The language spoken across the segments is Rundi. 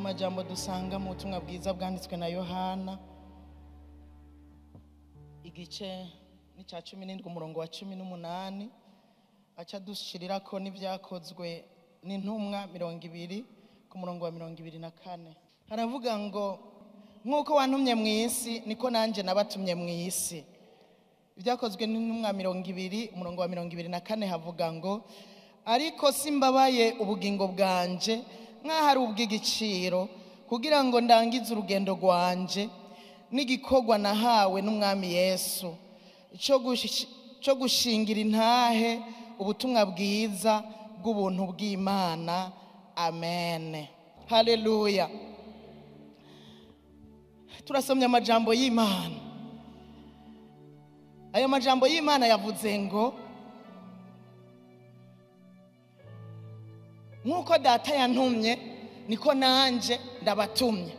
Amajambo dusanga mu butumwa bwiza bwanditswe na Yohana igice ni cya 17 umurongo wa 18, aca dushirira ko n'ibyakozwe n'intumwa 20 ku murongo wa 24. Haravuga ngo nkuko wantumye mu isi niko nanje nabatumye mu isi. Ibyakozwe n'intumwa 20 umurongo wa 24 havuga ngo ariko simbabaye ubugingo bwanje nk'ahari ubw'igiciro kugira ngo ndangize urugendo rwanje n'igikorwa nahawe n'umwami Yesu cyo gushingira intahe ubutumwa bwiza bw'ubuntu bw'Imana. Amen. Haleluya. Turasomye amajambo y'Imana. Ayo majambo y'Imana yavuze ngo nkuko data yantumye niko nanje ndabatumye.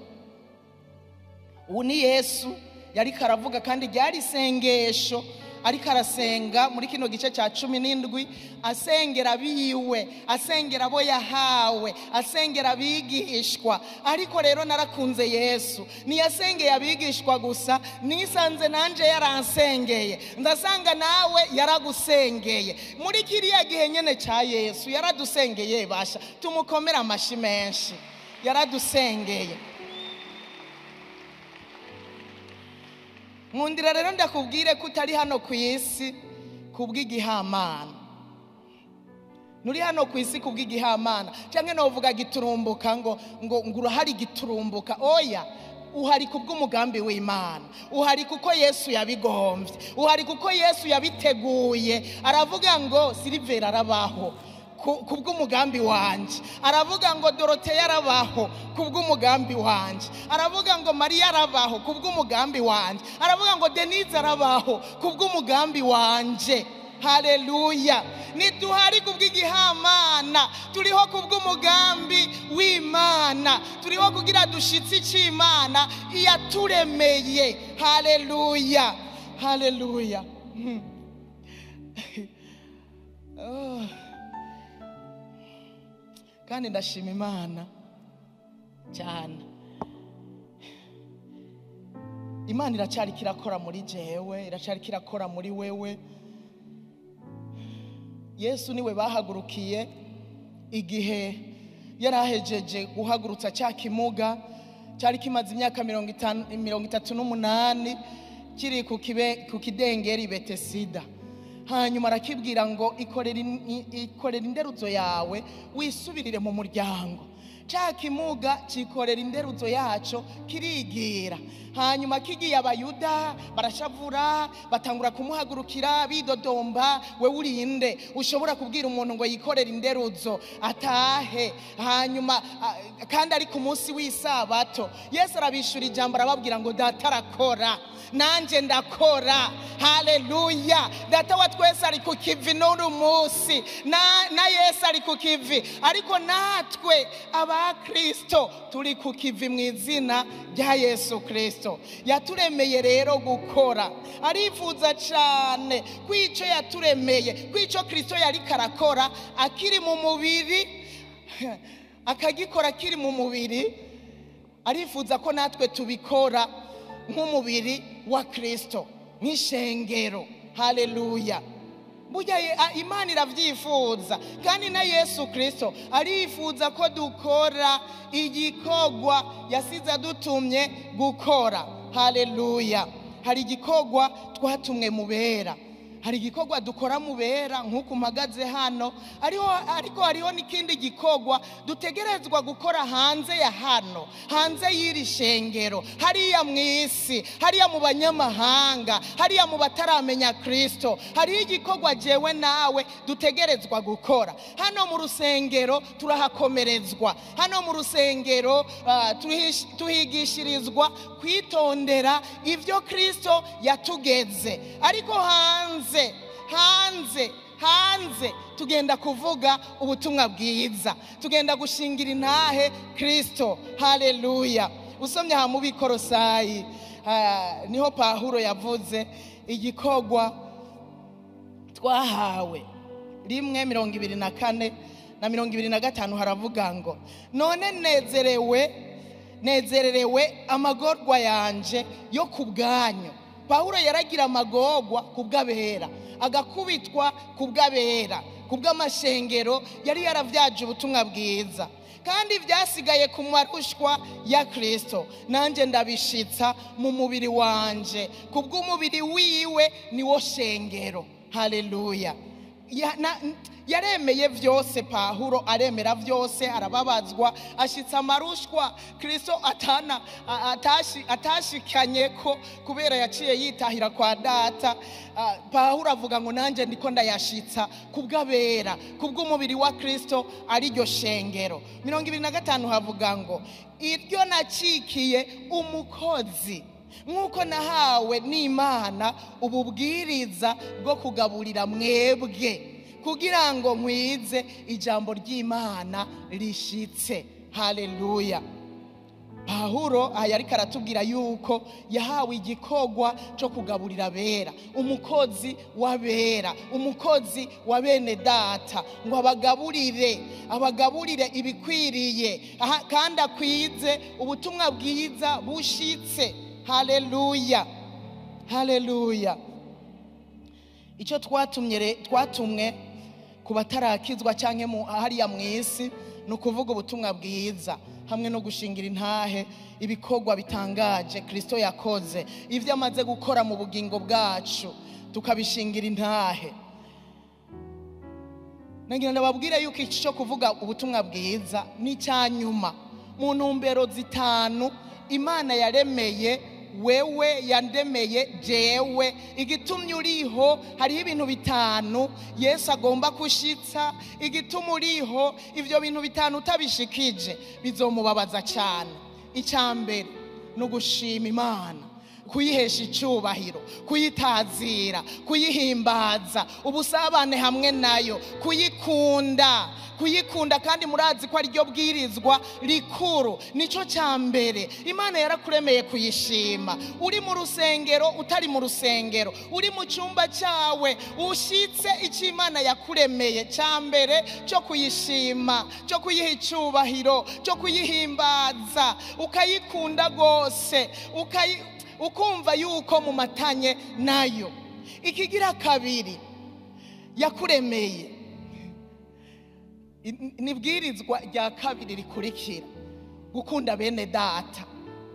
Ubu ni Yesu yari karavuga, kandi ryari isengesho ariko arasenga muri kino gice cya 17, asengera biwe, asengera abo yahawe, asengera abigishwa. Ariko rero narakunze Yesu, ntiyasengeye abigishwa gusa, nisanze nanje yaransengeye, ndasanga nawe yaragusengeye. Muri kiriya gihe nyene cya Yesu yaradusengeye, basha tumukomera amashi menshi, yaradusengeye. Nkundira rero ndakubwire ko utari hano ku isi kubw'igihamana. Nuri hano ku isi kubw'igihamana cyangwa novuga giturumbuka ngo ngo urahari giturumbuka. Oya, uhari kubw'umugambi w'Imana, uhari kuko Yesu yabigombye, uhari kuko Yesu yabiteguye. Aravuga ngo Silivera arabaho kubw'umugambi wanje, aravuga ngo Doroteya arabaho kubw'umugambi wanje, aravuga ngo Mariya arabaho kubw'umugambi wanje, aravuga ngo Denise arabaho kubw'umugambi wanje. Haleluya. Ntiduhari kubw'igihamana, turiho kubw'umugambi w'Imana, turiho kugira dushitse ic'Imana iyaturemeye. Haleluya. Haleluya. Oh. Kandi ndashima Imana cyane. Imana iracyari kirakora muri jewe, iracyari kirakora muri wewe. Yesu niwe bahagurukiye igihe yarahejeje guhagurutsa cya kimuga cyari kimaze imyaka 38 kiri ku kidengeri Betesida. Hanyuma arakibwira ngo ikorera inderuzo yawe wisubirire mu muryango. Cya kimuga cikorera inderuzo yaco kirigira. Hanyuma kigiye abayuda barashavura, batangura kumuhagurukira bidodomba, we urinde ushobora kubwira umuntu ngo yikorere inderuzo atahe? Hanyuma kandi ari ku munsi w'isabato. Yesu arabishura ijambo arababwira ngo data arakora nanje ndakora. Haleluya. Data wa twese ari ku kivi n'uyu munsi, na Yesu ari ku kivi, ariko natwe aba Kristo turi ku kivi mu izina rya Yesu Kristo. Yaturemeye rero gukora, arifuza cyane kwico yaturemeye, kwico Kristo yari karakora akiri mu mubiri, akagikora akiri mu mubiri. Arifuza ko natwe tubikora nk'umubiri wa Kristo, nk'ishengero. Haleluya. Burya Imana iravyifuza, kandi na Yesu Kristo arifuza ko dukora igikorwa yasize adutumye gukora. Haleluya. Hari igikorwa twatumwe mu bera, hari igikorwa dukora mu bera nk'uko mpagaze hano, ariko hariho n'ikindi gikorwa dutegerezwa gukora hanze ya hano, hanze y'iri shengero, hariya mu isi, hariya mu banyamahanga, hariya mu bataramenya Kristo. Hariho igikorwa jewe nawe dutegerezwa gukora. Hano mu rusengero turahakomerezwa, hano mu rusengero tuhigishirizwa kwitondera ivyo Kristo yatugeze. Ariko hanze hanze hanze tugenda kuvuga ubutumwa bwiza, tugenda gushingira intahe Kristo. Haleluya. Usomye aha mu Bikorosayi, niho Pawulo yavuze igikorwa twahawe 1:24 na 25, haravuga ngo none nezerewe Nezererewe amagorwa yanje yo ku bwanyu. Pawulo yaragira amagorwa ku bw'abera, agakubitwa ku bw'abera, ku bw'amashengero yari yaravyaje ubutumwa bwiza. Kandi byasigaye ku marushwa ya Kristo, nanjye ndabishitsa mu mubiri wanje, ku bw'umubiri wiwe niwo shengero. Haleluya. Yaremeye vyose, Pawulo aremera vyose, arababazwa, ashitsa amarushwa Kristo atana atashikanye ko kubera yaciye yitahira kwa data. Pawulo avuga ngo nanjye ndiko ndayashitsa kubw'abera, kubw'umubiri wa Kristo ariryo shengero. 25 havuga ngo iryo nacikiye umukozi nk'uko nahawe n'Imana ububwiriza bwo kugaburira mwebwe, kugira ngo nkwize ijambo ry'Imana rishitse. Haleluya. Pawulo aha yariko aratubwira yuko yahawe igikorwa cyo kugaburira abera, umukozi w'abera, umukozi wa bene data, ngo abagaburire, abagaburire ibikwiriye, kandi akwize ubutumwa bwiza bushitse. Haleluya. Haleluya. Icyo twatumwe ku batarakizwa canke hariya mw'isi ni ukuvuga ubutumwa bwiza hamwe no gushingira intahe ibikorwa bitangaje Kristo yakoze, ivyo amaze gukora mu bugingo bwacu tukabishingira intahe. Nagira ndababwire yuko iki cyo kuvuga ubutumwa bwiza ni icyanyuma mu ntumbero zitanu Imana yaremeye wewe, yandemeye jewe. Igitumye uriho, hariho ibintu bitanu Yesu agomba kushitsa. Igituma uriho, ivyo bintu bitanu utabishikije bizomubabaza cyane. Icya mbere ni ugushima Imana, kuyihesha icyubahiro, kuyitazira, kuyihimbaza, ubusabane hamwe nayo, kuyikunda, kuyikunda. Kandi murazi ko ariryo bwirizwa rikuru, nico cya mbere. Imana yarakuremeye kuyishima. Uri mu rusengero, utari mu rusengero, uri mu cyumba cyawe, ushitse icyo Imana yakuremeye cya mbere cyo kuyishima, cyo kuyiha icyubahiro, cyo kuyihimbaza, ukayikunda gose, ukumva yuko mumatanye nayo. Ikigira kabiri yakuremeye nibwirizwa rya kabiri rikurikira, gukunda bene data,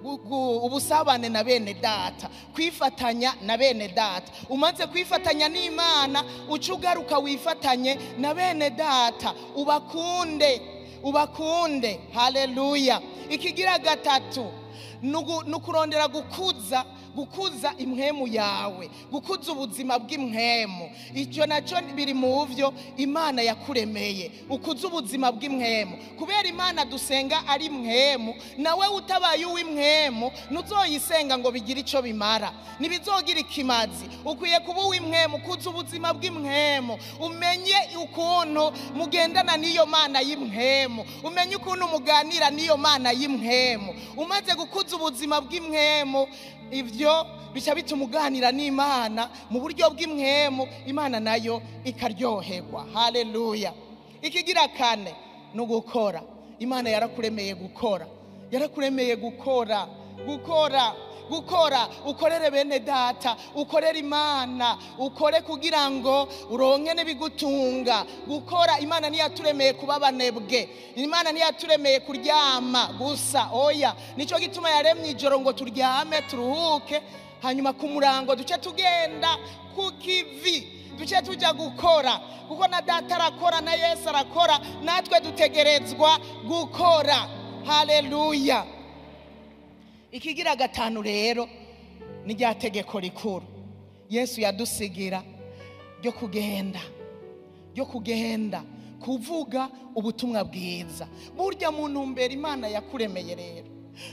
ubusabane na bene data, kwifatanya na bene data. Umaze kwifatanya n'Imana, uca ugaruka wifatanye na bene data, ubakunde, ubakunde. Haleluya. Ikigira gatatu nukurondera gukuza, gukuza impwemu yawe, gukuza ubuzima bw'impwemu. Icyo nacyo biri mu byo Imana yakuremeye, ukuza ubuzima bw'impwemu. Kubera Imana dusenga ari impwemu, nawe utabaye uw'impwemu ntuzoyisenga ngo bigire icyo bimara, ntibizogira ikimazi. Ukwiye kuba uw'impwemu, ukuza ubuzima bw'impwemu, umenye ukuntu mugendana n'iyo Mana y'impwemu, umenye ukuntu muganira n'iyo Mana y'impwemu. Umaze gukuza ubuzima bw'impwemu, ivyo bica bituma uganira n'Imana mu buryo bw'imwemu, Imana nayo ikaryoherwa. Haleluya. Ikigira kane ni ugukora. Imana yarakuremeye gukora, yarakuremeye gukora, gukora, gukora. Ukorere bene data, ukorere Imana, ukore kugira ngo uronke n'ibigutunga. Gukora, Imana ntiyaturemeye kuba abanebwe, Imana ntiyaturemeye kuryama gusa, oya. Nico gituma yaremye ijoro ngo turyame turuhuke, hanyuma ku murango duce tugenda ku kivi, duce tujya gukora. Kuko na data arakora, na Yesu arakora, natwe dutegerezwa gukora. Haleluya. Ikigira gatanu rero ni rya tegeko rikuru Yesu yadusigira ryo kugenda, ryo kugenda kuvuga ubutumwa bwiza. Burya mu ntumbero Imana yakuremeye rero,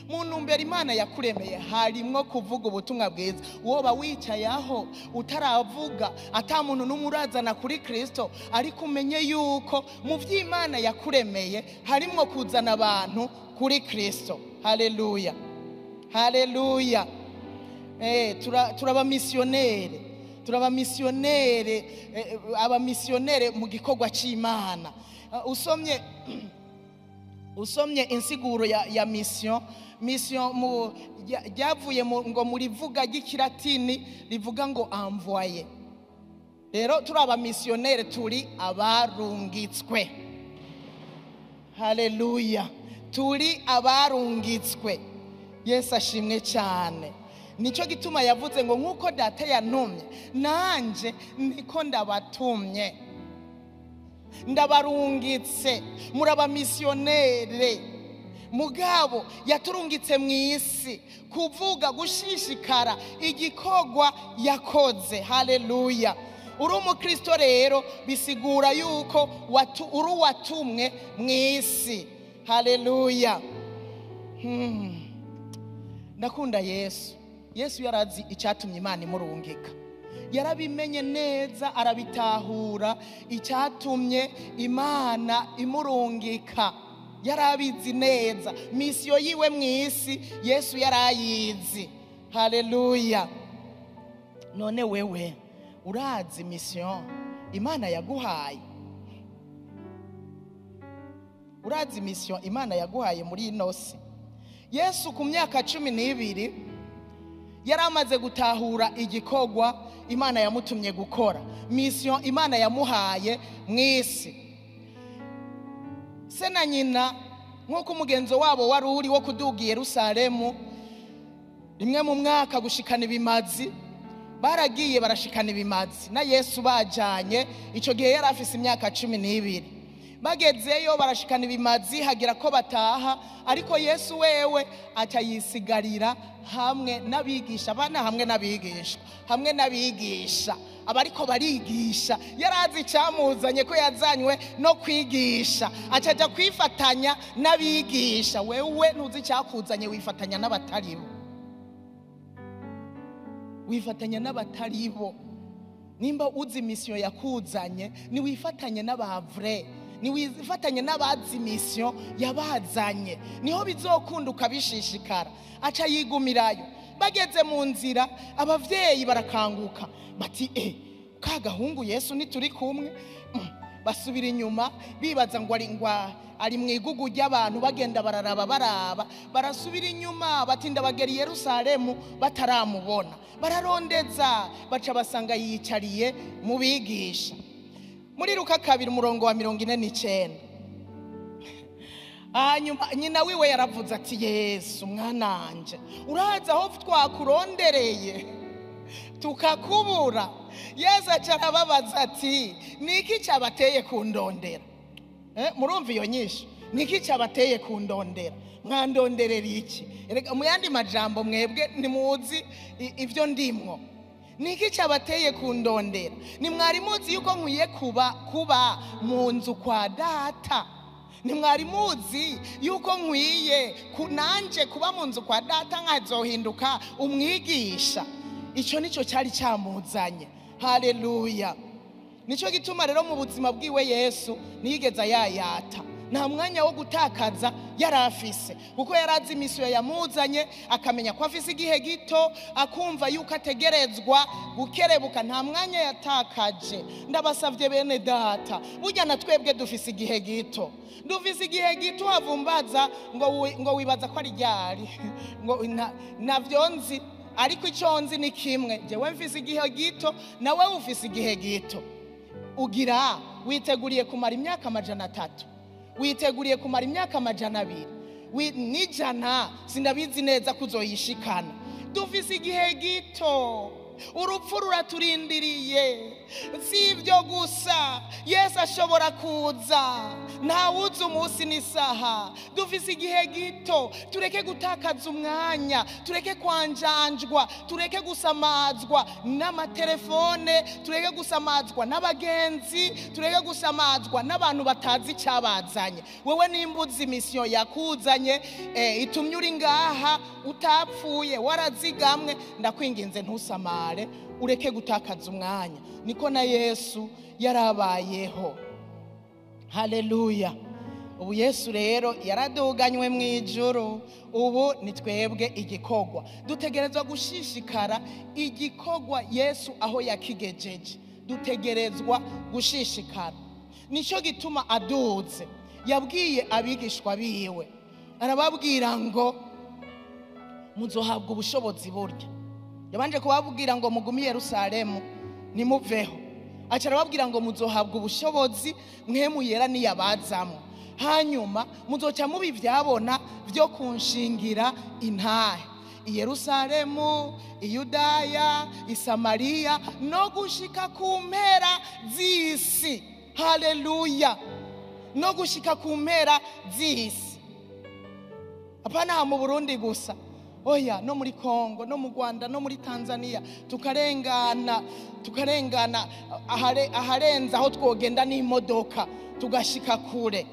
mu ntumbero Imana yakuremeye harimwo kuvuga ubutumwa bwiza. Woba wicaye aho utaravuga, ata muntu n'umwe urazana kuri Kristo, ariko umenye yuko mu vy'Imana yakuremeye harimwo kuzana abantu kuri Kristo. Haleluya. Haleluya. Turaba missionnaire, turaba missionnaire, aba missionnaire mu gikorwa c'Imana. Usomye Usomye insiguro ya mission, mission ryavuye ngo muri vuga ry'ikilatini rivuga ngo envoyé. Rero turi abamisiyoneri, turi abarungitswe. Haleluya, turi abarungitswe. Yesu ashimwe cyane. Nicyo gituma yavuze ngo nk'uko data yantumye nanje niko ndabatumye, ndabarungitse. Muri abamisiyoneri. Mugabo yaturungitse mu isi kuvuga, gushishikara igikorwa yakoze. Haleluya. Uri umukristo rero bisigura yuko uri uwatumwe mu isi. Haleluya. Ndakunda Yesu. Yesu yarazi icyatumye Imana imurungika, yarabimenye neza, arabitahura icyatumye Imana imurungika. Yarabizi neza misiyo yiwe mu isi, Yesu yarayizi. Haleluya. None wewe urazi misiyo Imana yaguhaye? Urazi misiyo Imana yaguhaye muri ino si? Yesu ku myaka 12 yari amaze gutahura igikorwa Imana yamutumye gukora, misiyo Imana yamuhaye mu isi. Se na nyina, nk'uko umugenzo wabo wari uri wo kuduga i Yerusalemu rimwe mu mwaka gushikana ibimazi, baragiye barashikana ibimazi na Yesu bajanye. Icyo gihe yari afise imyaka 12. Bagezeyo barashikana ibimazi, hagira ko bataha, ariko Yesu wewe aca yisigarira hamwe n'abigisha, bana hamwe n'abigisha, hamwe n'abigisha abariko barigisha. Yarazi icyamuzanye, ko yazanywe no kwigisha, aca ajya kwifatanya n'abigisha. Wewe ntuzi icyakuzanye, wifatanya n'abataribo, wifatanya n'abataribo. Nimba uzi misiyo yakuzanye, niwifatanye n'abavre, niwifatanye n'abazi misiyo yabazanye, niho bizokunda ukabishishikara. Aca yigumirayo. Bageze mu nzira abavyeyi barakanguka bati ka gahungu Yesu ntituri kumwe. Basubira inyuma bibaza ngo ari mu igugu ry'abantu, bagenda bararaba baraba, barasubira inyuma batinda bagera i Yerusalemu bataramubona. Bararondeza, baca basanga yiyicariye mu bigisha. Muri Luka 2 umurongo wa 49. Hanyuma nyina wiwe yaravuze ati Yesu mwananje, uraza aho twakurondereye tukakubura. Yesu aca arababaza ati niki cyabateye kundondera? Murumva iyo nyishu? Niki cyabateye kundondera? Mwandonderera iki? Erega mu yandi majambo mwebwe ntimuzi ivyo ndimwo. Niki cyabateye kundondera? Ni mwari muzi yuko nkwiye kuba mu nzu kwa data? Ni mwari muzi yuko nkwiye nanje kuba mu nzu kwa data nkazohinduka umwigisha? Icyo nicyo cyari cyamuzanye. Haleluya. Nicyo gituma rero mu buzima bwiwe Yesu ntiyigeze ayayata. Nta mwanya wo gutakaza yari afise, kuko yarazi misiyo yamuzanye, akamenya ko afise igihe gito, akumva yuko ategerezwa gukerebuka. Nta mwanya yatakaje. Ndabasavye bene data, burya na twebwe dufise igihe gito, dufise igihe gito. Havumbaza ngo wibaza ko ari ryari, ngo navyo nzi, ariko icyo nzi ni kimwe, jewe mfise igihe gito, nawe ufise igihe gito. Ugira witeguriye kumara imyaka 300, witeguriye kumara imyaka 200, n'ijana, sindabizi neza kuzoyishikana. Dufise igihe gito, urupfu ruraturindiriye. Si ibyo gusa, Yesu ashobora kuza, ntawuzi umunsi n'isaha. Dufise igihe gito, tureke gutakaza umwanya, tureke kwanjanjwa, tureke gusamazwa n'amatelefone, tureke gusamazwa n'abagenzi, tureke gusamazwa n'abantu batazi icyabazanye. Wewe nimba uzi misiyo yakuzanye, itumye uri ngaha utapfuye warazigamwe, ndakwinginze ntusamare, ureke gutakaza umwanya. Niko na Yesu yarabayeho. Haleluya. Ubu Yesu rero yaraduganywe mu ijuru, ubu ni twebwe igikorwa. Dutegerezwa gushishikara igikorwa Yesu aho yakigejeje, dutegerezwa gushishikara. Nicyo gituma aduze Yabwiye abigishwa biwe, arababwira ngo muzohabwa ubushobozi. Burya yabanje kubabwira ngo mugume i Yerusalemu nimuveho, aca arababwira ngo muzohabwa ubushobozi Mpwemu Yera niyabazamwo, hanyuma muzoca muba ivyabona vyo kunshingira intahe i Yerusalemu, i Yudaya, i Samariya, no gushika ku mpera z'isi. Haleluya! No gushika ku mpera z'isi. Apana aha mu Burundi gusa, oya, no muri Kongo, no mu Rwanda, no muri Tanzania, tukarengana, tukarengana aharenze aho twogenda n'imodoka, tugashika kure.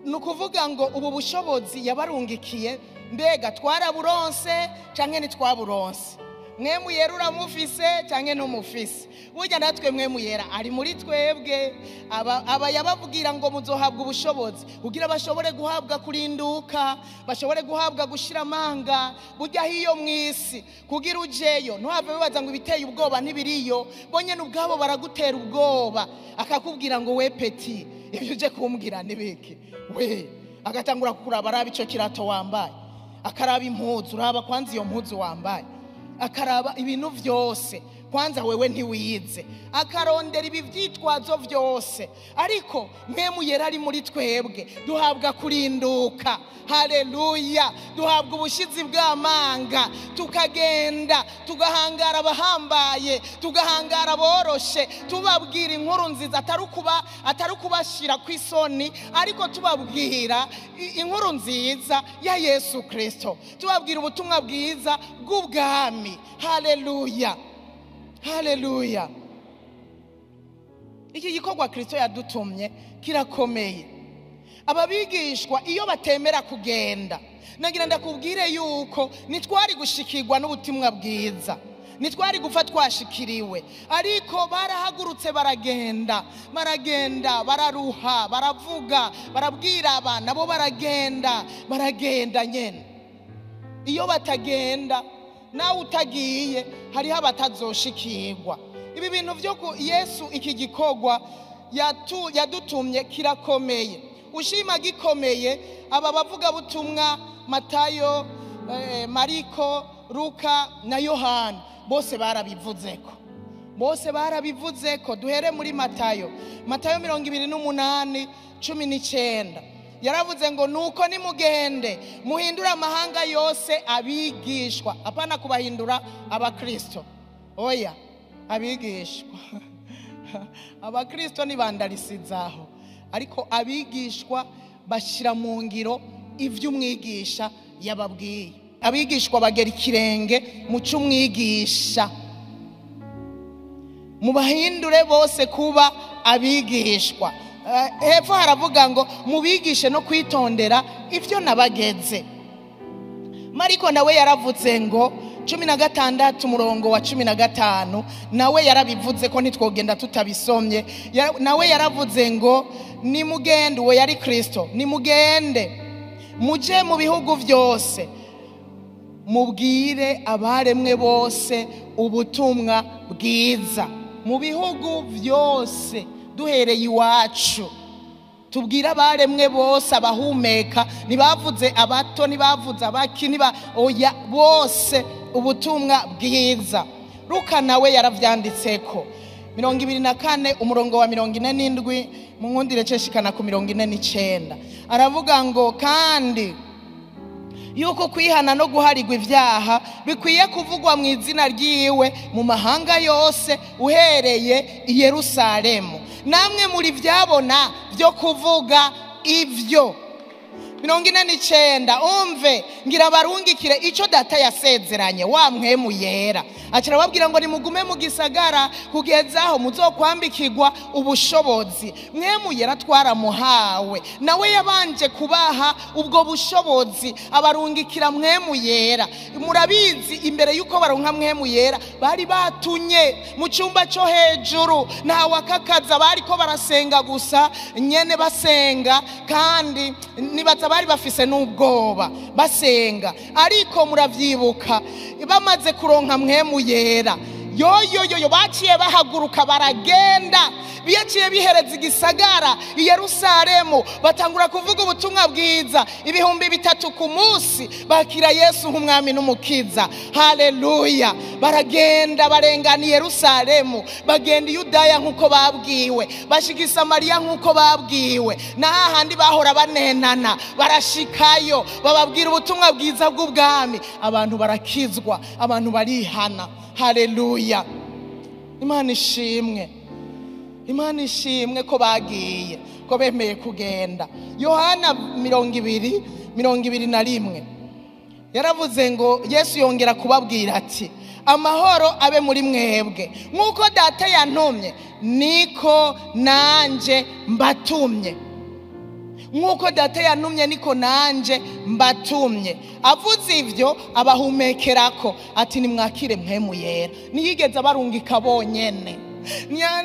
Ni ukuvuga ngo ubu bushobozi yabarungikiye, mbega twaraburonse canke ntitwaburonse? Mpwemu Yera uramufise canke ntumufise? Burya natwe Mpwemu Yera ari muri twebwe. Aba yababwira ngo muzohabwa ubushobozi kugira bashobore guhabwa kurinduka, bashobore guhabwa gushira amanga. Burya hiyo mwisi kugira ujeyo ntuhave wibaza ngo ibiteye ubwoba ntibiriyo. Bonyene ubwabo baragutera ubwoba, akakubwira ngo we petit, ibyo uje kumbwira nibiki we? Agatangura kukuraba, araba ico kirato wambaye, akaraba impuzu, uraba kwanza iyo mpuzu wambaye, akaraba ibintu vyose, kwanza wewe ntiwize, akarondera ibi vyitwazo vyose. Ariko Mpwemu Yera ari muri twebwe, duhabwa kurinduka. Haleluya! Duhabwa ubushizi bw'amanga, tukagenda tugahangara abahambaye, tugahangara aboroshe, tubabwira inkuru nziza, atari ukubashira ku isoni, ariko tubabwira inkuru nziza ya Yesu Kristo, tubabwira ubutumwa bwiza bw'ubwami. Haleluya, haleluya! Iki gikorwa Kristo yadutumye kirakomeye. Aba bigishwa iyo batemera kugenda, nagira ndakubwire yuko ntitwari gushikirwa n'ubutumwa bwiza, ntitwari gupfa twashikiriwe. Ariko barahagurutse baragenda, baragenda, bararuha, baravuga, barabwira abana bo, baragenda, baragenda nyene. Iyo batagenda, nawe utagiye, hariho abatazoshikirwa. Ibi bintu vyo Yesu, iki gikorwa yadutumye kirakomeye, ushima gikomeye. Aba bavugabutumwa Matayo, Mariko, Luka na Yohana bose barabivuzeko, bose barabivuzeko. Duhere muri Matayo, Matayo 28:19, yaravuze ngo nuko nimugende muhindure amahanga yose abigishwa. Apana kubahindura abakristo, oya, abigishwa. Abakristo nibandarisizaho, ariko abigishwa bashyira mu ngiro ibyo umwigisha yababwiye. Abigishwa bagera ikirenge mu cy'umwigisha. Mubahindure bose kuba abigishwa. Hepfo haravuga ngo mubigishe no kwitondera ibyo nabageze. Mariko nawe yaravuze ngo 16 umurongo wa 15, nawe yarabivuze ko ntitwogenda tutabisomye. Nawe yaravuze ngo nimugende, uwo yari Kristo, nimugende muje mu bihugu byose mubwire abaremwe bose ubutumwa bwiza. Mu bihugu byose, duhereye iwacu, tubwire abaremwe bose abahumeka. Ntibavuze abato, ntibavuze abaki, niba oya, bose ubutumwa bwiza. Luka nawe yaravyanditseko 24 umurongo wa 47, mu nkundire ceshikana ku 49, aravuga ngo kandi yuko kwihana no guharigwa ivyaha bikwiye kuvugwa mu izina ryiwe mu mahanga yose, uhereye i Yerusalemu. Namwe muri vyabona vyo kuvuga ivyo. 49, umve, ngira barungikire ico Data yasezeranye, wa Mpwemu Yera. Aca babwira ngo nimugume mu gisagara kugeza aho muzokwambikirwa ubushobozi. Mpwemu Yera twaramuhawe, nawe yabanje kubaha ubwo bushobozi, abarungikira Mpwemu Yera. Murabizi, imbere yuko baronka Mpwemu Yera bari batunye mu cyumba cyo hejuru, nta wakakaza, bariko barasenga gusa nyene basenga, kandi nibaza bari bafise n'ubwoba basenga. Ariko muravyibuka, bamaze kuronka Mpwemu Yera, yoyoyoyo, baciye bahaguruka baragenda. Biyaciye bihereza igisagara i Yerusalemu, batangura kuvuga ubutumwa bwiza, 3000 ku munsi bakira Yesu nk'umwami n'umukiza. Haleluya. Baragenda barengana Yerusalemu, bagenda Yudaya nk'uko babwiwe, bashika i Samariya nk'uko babwiwe, na hahandi bahora banenana barashikayo, bababwira ubutumwa bwiza bw'ubwami, abantu barakizwa, abantu barihana. Haleluya. Imana ishimwe, Imana ishimwe ko bagiye, ko bemeye kugenda. Yohana 20:21 yaravuze ngo Yesu yongera kubabwira ati amahoro abe muri mwebwe, nk'uko data yantumye niko nanje mbatumye. Nk'uko data yantumye niko nanje mbatumye. Avuze ivyo abahumekerako ati nimwakire mpwemu yera. Ntiyigeze abarungika bonyene,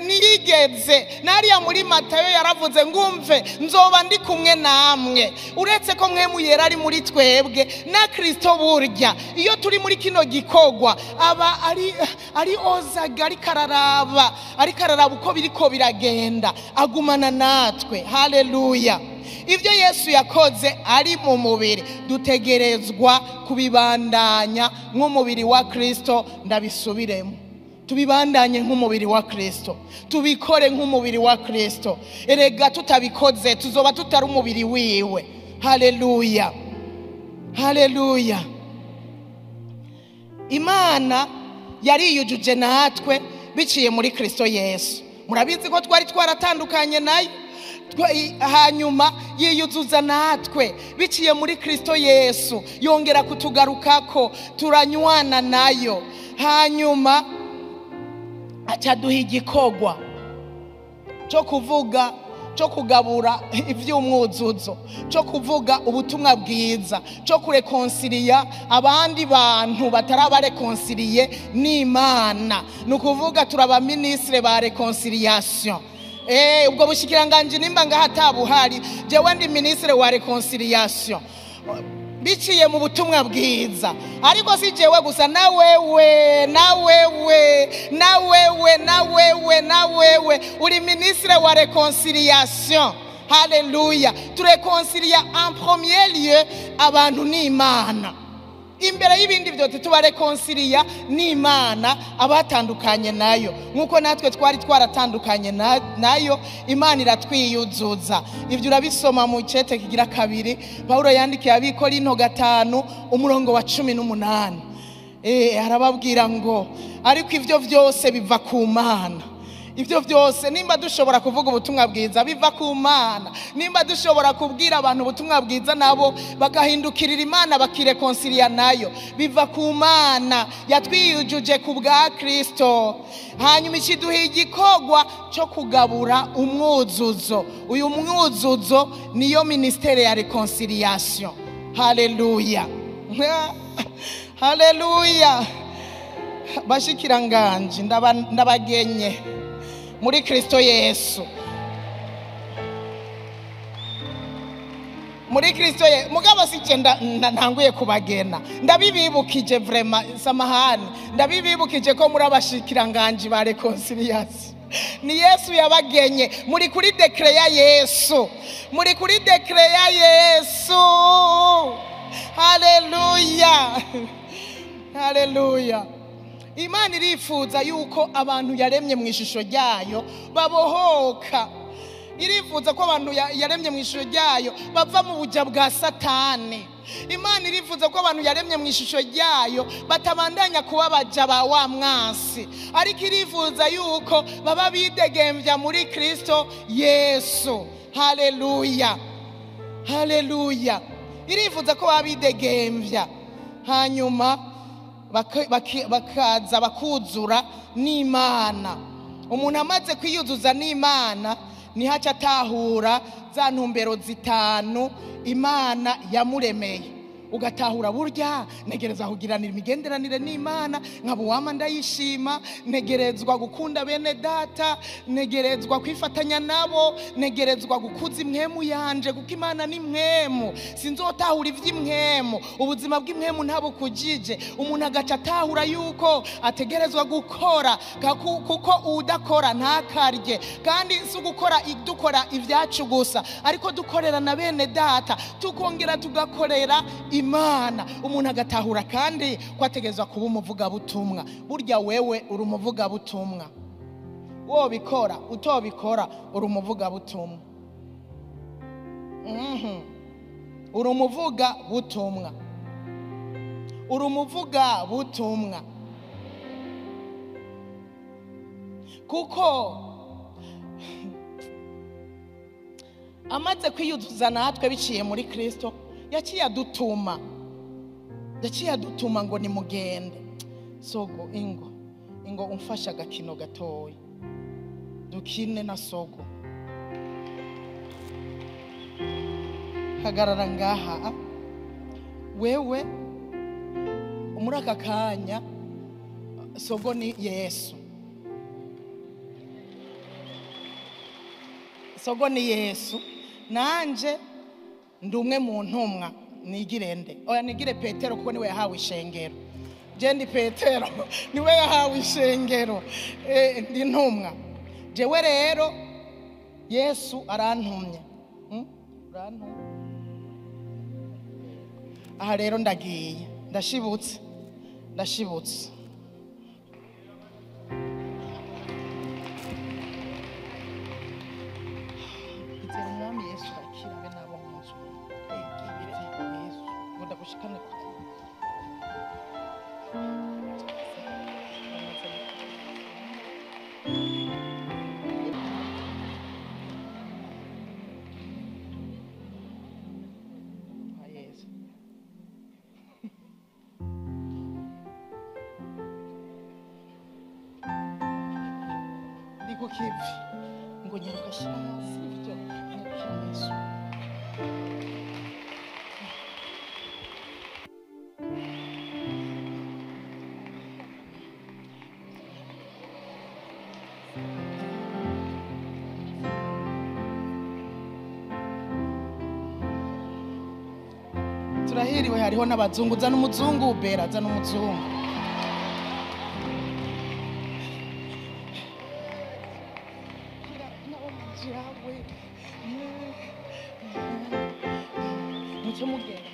ntiyigeze. Nariya muri Matayo yaravuze ngumve nzoba ndi kumwe namwe. Uretse ko mpwemu yera ari muri twebwe na Kristo, burya iyo turi muri kino gikogwa aba ari ozaga, ari kararaba uko biriko biragenda, agumana natwe. Haleluya. Ibyo Yesu yakoze ari mu mubiri dutegerezwa kubibandanya nk'umubiri wa Kristo. Ndabisubiremo, tubibandanye nk'umubiri wa Kristo, tubikore nk'umubiri wa Kristo. Erega tutabikoze tuzoba tutari umubiri wiwe. Haleluya, haleluya. Imana yariyujuje natwe biciye muri Kristo Yesu. Murabizi ko twari twaratandukanye nayo, hanyuma yiyuzuza natwe biciye muri Kristo Yesu, yongera kutugarukako, turanywana nayo. Hanyuma acaduha igikogwa cyo kuvuga, cyo kugabura ivy'umwuzuzo, cyo kuvuga ubutumwa bwiza, cyo kurekonsiliya abandi bantu batarabarekonsiliye n'Imana. Ni ukuvuga turaba ministre ba reconciliation. Ubwo bushikiranganje nimba ngaha atabuhari, jewe ndi ministre wa reconciliation biciye mu butumwa bwiza. Ariko si jewe gusa, na wewe, na wewe, na wewe, na wewe, na wewe uri ministre wa reconciliation. Haleluya. Tureconcilia en premier lieu abantu n'Imana. Imbere y'ibindi byose tubareconcilia n'Imana abatandukanye nayo, nkuko natwe twari twaratandukanye nayo, Imana iratwiyuzuza. Ibyo urabisoma mu cete kigira kabiri Paulo yandikiye abikorinto 5 umurongo wa 18. Arababwira ngo ariko ivyo vyose biva ku Mana. Ibyo byose nimba dushobora kuvuga ubutumwa bwiza biva ku Mana, nimba dushobora kubwira abantu ubutumwa bwiza nabo bagahindukirira Imana bakirekonsilia nayo, biva ku Mana yatwiyujuje ku bwa Kristo. Hanyuma ikiduha igikogwa cyo kugabura umwuzuzo. Uyu mwuzuzo niyo ministere ya reconciliation. Haleluya, haleluya. Bashikiranganje ndabagenye muri Kristo Yesu, muri Kristo Yesu. Mugabo si ntanguye kubagena, ndabibibukije vraiment, samahani, ndabibibukije ko muri abashikiranganje ba reconciliation. Ni Yesu yabagenye, muri kuri dekre ya Yesu, muri kuri dekre ya Yesu. Haleluya, haleluya. Imana irifuza yuko abantu yaremye mu ishusho ryayo babohoka. Irifuza ko abantu yaremye mu ishusho ryayo bava mu buja bwa Satani. Imana irifuza ko abantu yaremye mu ishusho ryayo batabandanya kuba baja ba wa mwansi, ariko irifuza yuko baba bidegembya muri Kristo Yesu. Haleluya, haleluya. Irifuza ko baba bidegembya, hanyuma bakaza bakuzura n'Imana. Umuntu amaze kwiyuzuza n'Imana niho aca atahura za ntumbero zitanu Imana yamuremeye. Ugatahura burya ntegerezwa kugiranira imigenderanire n'Imana, nkaba uwama ndayishima, ntegerezwa gukunda bene data, ntegerezwa kwifatanya nabo, ntegerezwa gukuza impwemu yanje, kuko Imana ni impwemu. Sinzotahura ivy'impwemu, ubuzima bw'impwemu ntabukujije. Umuntu agaca atahura yuko ategerezwa gukora, kuko udakora ntakarye. Kandi si ugukora dukora ibyacu gusa, ariko dukorera na bene data, tukongera tugakorera Imana. Umuntu agatahura kandi ko ategerezwa kuba umuvugabutumwa. Burya wewe uri umuvugabutumwa, wobikora utobikora uri umuvugabutumwa. Uri umuvugabutumwa, uri umuvugabutumwa, kuko amaze kwiyuzuza natwe biciye muri Kristo, yaciye adutuma, yaciye adutuma ngo nimugende. Sogo ingo ingo umfasha agakino gatoya dukine na sogo. Hagarara ngaha wewe, muri aka kanya sogo ni Yesu, sogo ni Yesu, nanje ndi umwe mu ntumwa. Nigire nde? Oya, nigire Petero, kuko niwe yahawe ishengero. Je ndi Petero, niwe yahawe ishengero. Ndi ntumwa jewe. Rero Yesu arantumye. Urantumye aha rero ndagiye, ndashibutse, ndashibutse. Izera Umwami Yesu urakira be nabo mu nzu. Yesu ngo ndagushikane ku kwa Yesu. Ndi ku kivi ngo nyaruka, shyira hasi ibyo, nyarukira Yesu. Turahiriwe, hariho n'abazungu. Zana umuzungu bera, zana umuzungu. Muce mugenda.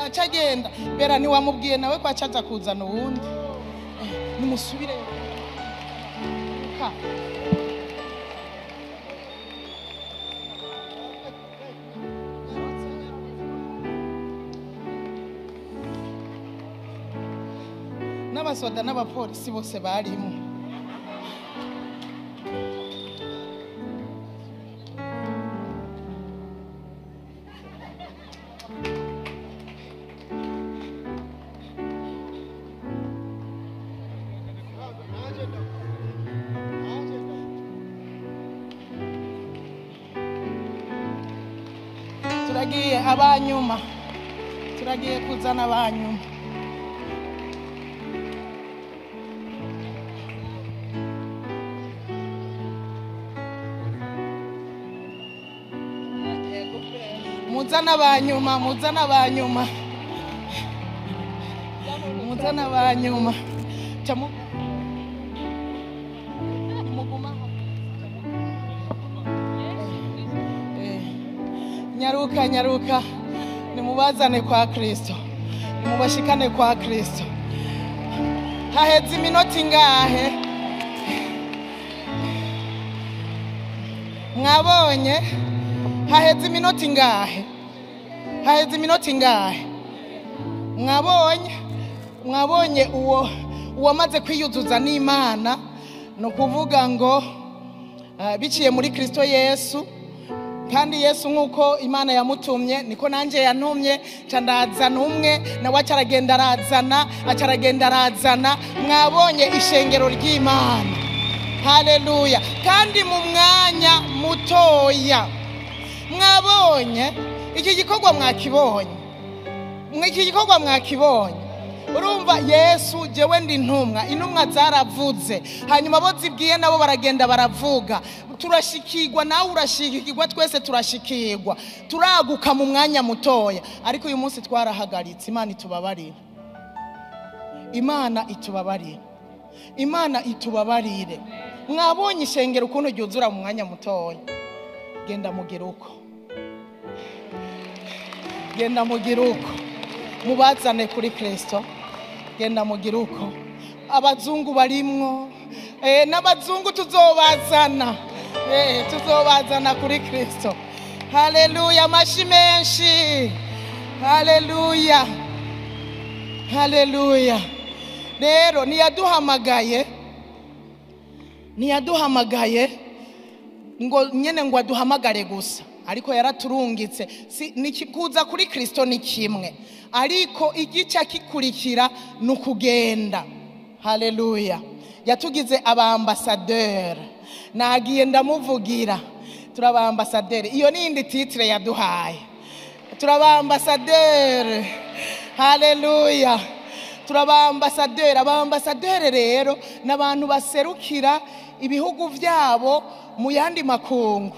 Acagenda bera, ntiwamubwiye nawe ko acaza kuzana uwundi. Nimusubire ka. N'abasoda n'abapolisi bose barimo. Turagiye abanyuma, turagiye kuzana abanyuma. Muzana abanyuma, muzana abanyuma, muzana abanyuma. Camu mugumaho. Nyaruka, nyaruka, nimubazane kwa Kristo, nimubashikane kwa Kristo. Haheze iminota ingahe? Mwabonye haheze iminota ingahe? Haheze iminota ingahe? Mwabonye, mwabonye uwo uwamaze kwiyuzuza n'Imana, ni ukuvuga ngo biciye muri Kristo Yesu. Kandi Yesu nk'uko Imana yamutumye niko nanjye yantumye, nca ndazana umwe nawe acaragenda arazana, acaragenda arazana. Mwabonye ishengero ry'Imana. Haleluya. Kandi mu mwanya mutoya mwabonye iki gikorwa, mwakibonye iki gikorwa, mwakibonye. Urumva Yesu, jewe ndi intumwa, intumwa zaravuze, hanyuma bo zibwiye nabo baragenda baravuga, turashikirwa, nawe urashikirwa, twese turashikirwa, turaguka mu mwanya mutoya. Ariko uyu munsi twarahagaritse. Imana itubabarire, Imana itubabarire, Imana itubabarire. Mwabonye ishengero ukuntu ryuzura mu mwanya mutoya. Genda mugire uko, genda mugire uko, mubazane kuri Kristo. Genda mugire uko. Abazungu barimwo, n'abazungu tuzobazana, tuzobazana kuri Kristo. Haleluya. Amashi menshi. Haleluya, haleluya. Rero ntiyaduhamagaye, ntiyaduhamagaye ngo nyene ngo aduhamagare gusa, ariko yaraturungitse. Si kuza kuri Kristo ni kimwe, ariko igica kikurikira ni ukugenda. Haleluya. Yatugize abambasaderi. Nagiye ndamuvugira, turabambasaderi. Iyo ni indi titre yaduhaye, turabambasaderi. Haleluya. Turabambasaderi. Abambasaderi rero ni abantu baserukira ibihugu byabo mu yandi makungu.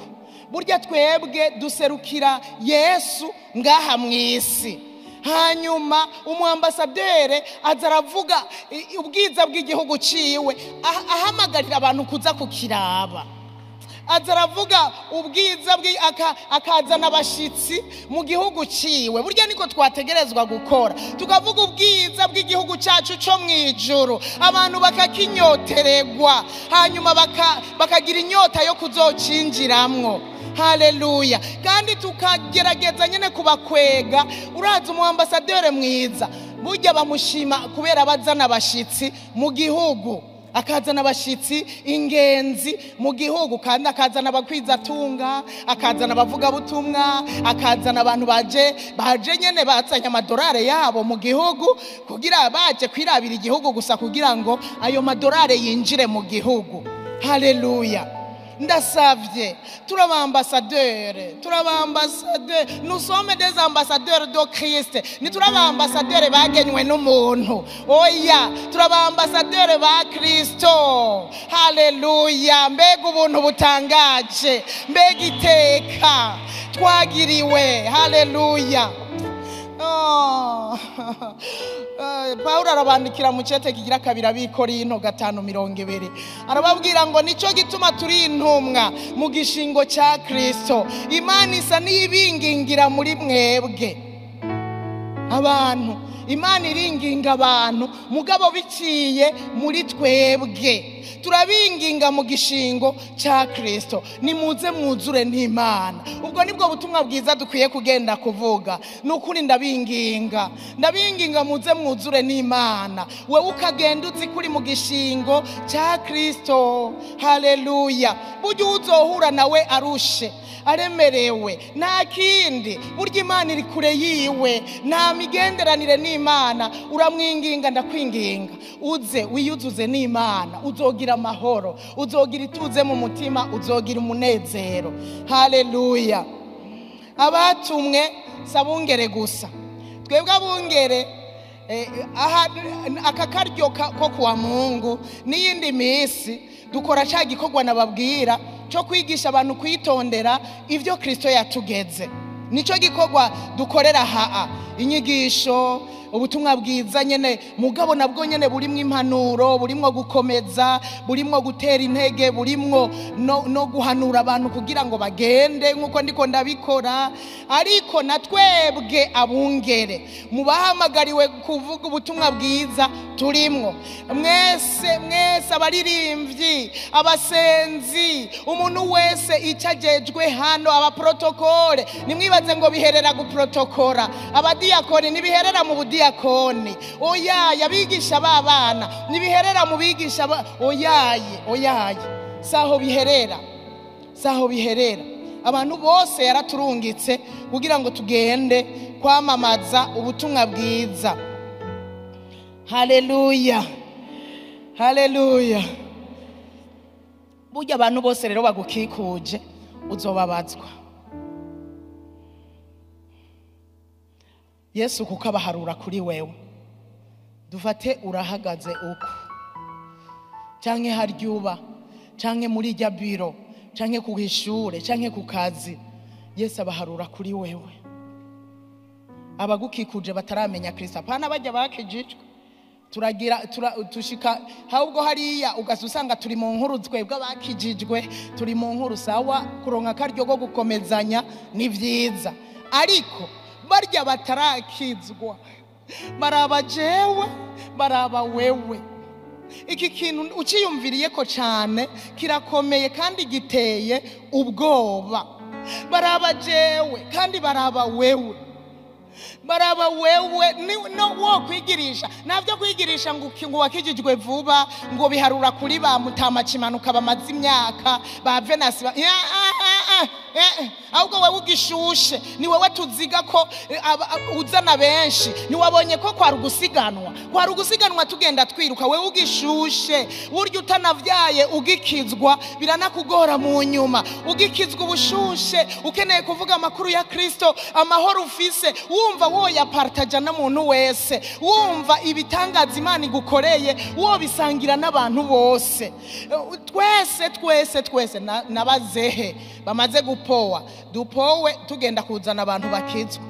Burya twebwe duserukira Yesu ngaha mu isi. Hanyuma umuambasaderi aza aravuga ubwiza bw'igihugu ciwe, ahamagarira abantu kuza kukiraba. Aza aravuga ubwiza, akazana abashitsi mu gihugu ciwe. Burya niko twategerezwa gukora, tukavuga ubwiza bw'igihugu cyacu cyo mu ijuru, abantu bakakinyotererwa, hanyuma bakagira inyota yo kuzocinjiramwo. Haleluya. Kandi tukagerageza nyine kubakwega. Uraza umuambasaderi mwiza burya bamushima kubera abazana abashitsi mu gihugu, akazana abashitsi ingenzi mu gihugu, kandi akazana abakwizatunga, akazana abavugabutumwa, akazana abantu baje nyene bazanye amadolari yabo mu gihugu kugira baje kwirabira igihugu gusa, kugira ngo ayo madolari yinjire mu gihugu. Haleluya. Ndasavye, turabambasaderi, turabambasaderi. Nous sommes des ambassadeurs de Christ. Ni turabambasaderi bagenywe n'umuntu, oya, turabambasaderi ba Kristo. Haleluya. Mbega ubuntu butangaje, mbega iteka twagiriwe. Haleluya. Oh. Pawulo arabandikira mu cete kigira kabiri Abikorinto 5:20, arababwira ngo nico gituma turi intumwa mu gishingo cya Kristo, Imana isa n'ibingingira muri mwebwe abantu. Imana iringinga abantu mugabo biciye muri twebwe. Turabinginga mu gishingo cya Kristo, nimuze mwuzure n'Imana. Ubwo nibwo butumwa bwiza dukwiye kugenda kuvuga. Nukuri ndabinginga, ndabinginga, muze mwuzure n'Imana. Wewe ukagenda uzi kuri mu gishingo cya Kristo. Haleluya. Burya uzohura nawe arushe, aremerewe, nta kindi, burya Imana iri kure yiwe, nta migenderanire n'Imana. Uramwinginga, ndakwinginga, uze wiyuzuze n'Imana, uzogira amahoro, uzogira ituze mu mutima, uzogira umunezero. Haleluya. Abatumwe sabungere gusa, twebwe abungere, aha aka karyo ko kuwa Mungu n'iyindi minsi dukora cya gikorwa nababwira cyo kwigisha abantu kwitondera ibyo Kristo yatugeze. Nicyo gikorwa dukorera haa, inyigisho, ubutumwa bwiza nyene, mugabo nabwo nyene burimwo impanuro, burimwo gukomeza, burimwo gutera intege, burimwo no guhanura abantu kugira ngo bagende nkuko ndiko ndabikora. Ariko na twebwe abungere mubahamagariwe kuvuga ubutumwa bwiza turimwo mwese, mwese abaririmbyi, abasenzi, umuntu wese icagejwe hano, abaprotokole, nimwibaze ngo biherera guprotokora, abadiyakoni nibiherera mu budiyakoni, oyaye, abigisha b'abana nibiherera mu bigisha, oyaye, oyaye, saho biherera, saho biherera. Abantu bose yaraturungitse kugira ngo tugende kwamamaza ubutumwa bwiza. Haleluya, haleluya. Burya abantu bose rero bagukikuje uzobabazwa. Yesu kuko abaharura kuri wewe. Dufate urahagaze uko, canke haryuba, canke muri rya biro, canke ku ishure, canke ku kazi, Yesu abaharura kuri wewe. Abagukikuje bataramenya Kristo, apana bajya bakijijwe. Turagira tushika ahubwo hariya ugasanga turi mu nkuru twebwe abakijijwe, turi mu nkuru sawa, kuronka karyo go gukomezanya ni vyiza, ariko barya batarakizwa baraba jewe, baraba wewe. Iki kintu uciyumviriye ko cyane kirakomeye kandi giteye ubwoba. Baraba jewe kandi baraba wewe, baraba wewe. No wo kwigirisha navyo kwigirisha ngo wakijijwe vuba, ngo biharura kuri ba mutamakimanuka bamaze imyaka ba Venus, ahubwo wewe ugishushe ni wewe tuziga ko uzana benshi. Ni wabonye ko kwari ugusiganwa tugenda twiruka, wewe ugishushe. Burya utanavyaye ugikizwa biranakugora mu nyuma. Ugikizwa ubushushe, ukeneye kuvuga amakuru ya Kristo, amahoro ufise, wumva woyapartaja n'umuntu wese, wumva ibitangaza Imana igukoreye wobisangira n'abantu bose. Twese twese twese nabazehe bamaze gupowa, dupowe tugenda kuzana abantu bakizwa.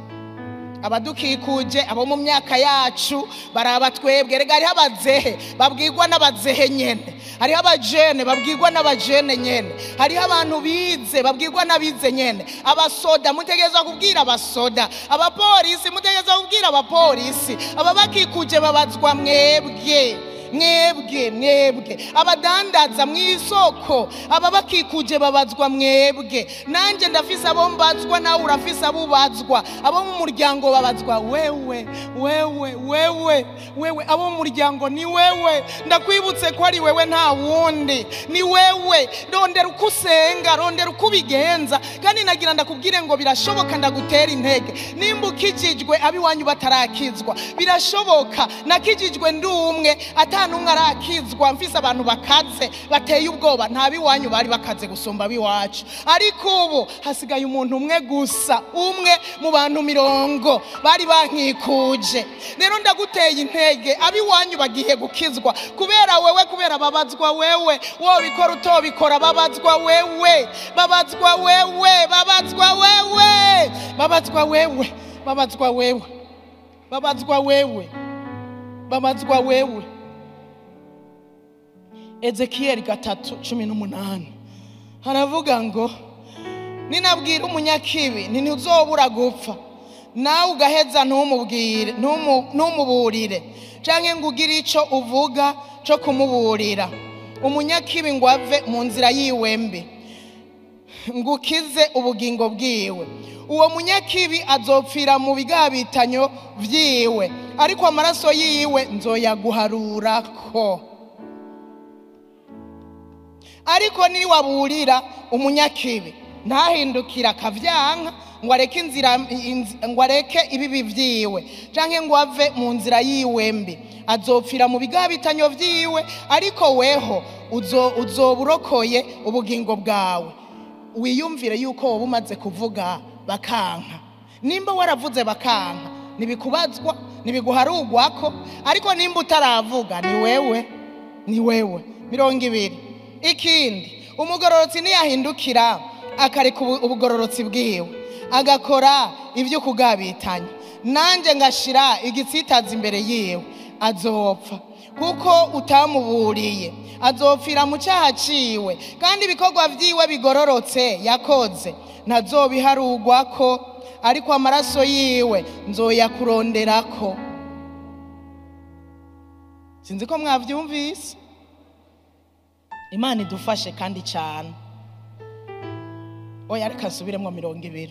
Abadukikuje abo mu myaka yacu baraba twebwe. Rega hariho abazehe babwirwa n'abazehe nyene, hariho abajene babwirwa n'abajene nyene, hariho abantu bize babwirwa n'abize nyene. Abasoda mutegerezwa kubwira abasoda, abapolisi mutegerezwa kubwira abapolisi. Ababakikuje babazwa mwebwe, mwebwe, mwebwe. Abadandaza mw'isoko, ababakikuje babazwa mwebwe. Nanje ndafise abo mbazwa, nawe urafise abo ubazwa. Abo mu muryango babazwa wewe, wewe, wewe, wewe. Abo mu muryango ni wewe. Ndakwibutse ko ari wewe, nta wundi, ni wewe. Rondera uko usenga, rondera uko ubigenza. Kandi nagira ndakubwire ngo birashoboka, ndagutera intege. Nimba ukijijwe abiwanyu batarakizwa, birashoboka. Nakijijwe ndi umwe, atanumwe arakizwa, mfise abantu bakaze bateye ubwoba. Nta biwanyu bari bakaze gusumba biwacu, ariko ubu hasigaye umuntu umwe gusa, umwe mu bantu 20 bari bankikuje. Rero ndaguteye intege, abiwanyu bagiye gukizwa kubera wewe, kubera babazwa wewe. Wobikora utobikora, babazwa wewe, babazwa wewe, babazwa wewe, babazwa wewe, babazwa wewe, babazwa wewe, babazwa wewe. Ezekiel 3:18 haravuga ngo ninabwira umunyakibi ntuzobura gupfa, nawe ugaheza ntumubwire, ntumuburire, canke ngo ugire ico uvuga co kumuburira. Umunyakibi ngo ave mu nzira yiwe mbi, ngo ukize ubugingo bwiwe. Uwo munyakibi azopfira mu bigabitanyo vyiwe, ariko amaraso yiwe nzoyaguharurako. Ariko niwaburira umunyakibi ntahindukira akavyanka, ngo areke inzira, ngo areke ibibi vyiwe, canke ngo ave mu nzira yiwe mbi, azopfira mu bigabitanyo vyiwe, ariko weho uzoburokoye ubugingo bwawe. Wiyumvire yuko woba umaze kuvuga bakanka. Nimba waravuze bakanka, ntibikubazwa, ntibiguharugwako. Ariko nimba utaravuga, ni wewe, ni wewe. 20. Ikindi, umugororotsi ntiyahindukira akareka ubugororotsi bwiwe, agakora ibyo kugabitanya, nanjye ngashira igitsitaza imbere yiwe, azopfa kuko utamuburiye. Azopfira mu cyaha ciwe, kandi ibikorwa vyiwe bigororotse yakoze ntazobiharugwako, ariko amaraso yiwe nzoyakuronderako. Sinzi ko mwavyumvise. Imana idufashe kandi cyane. Oya, reka nsubiremwo 20.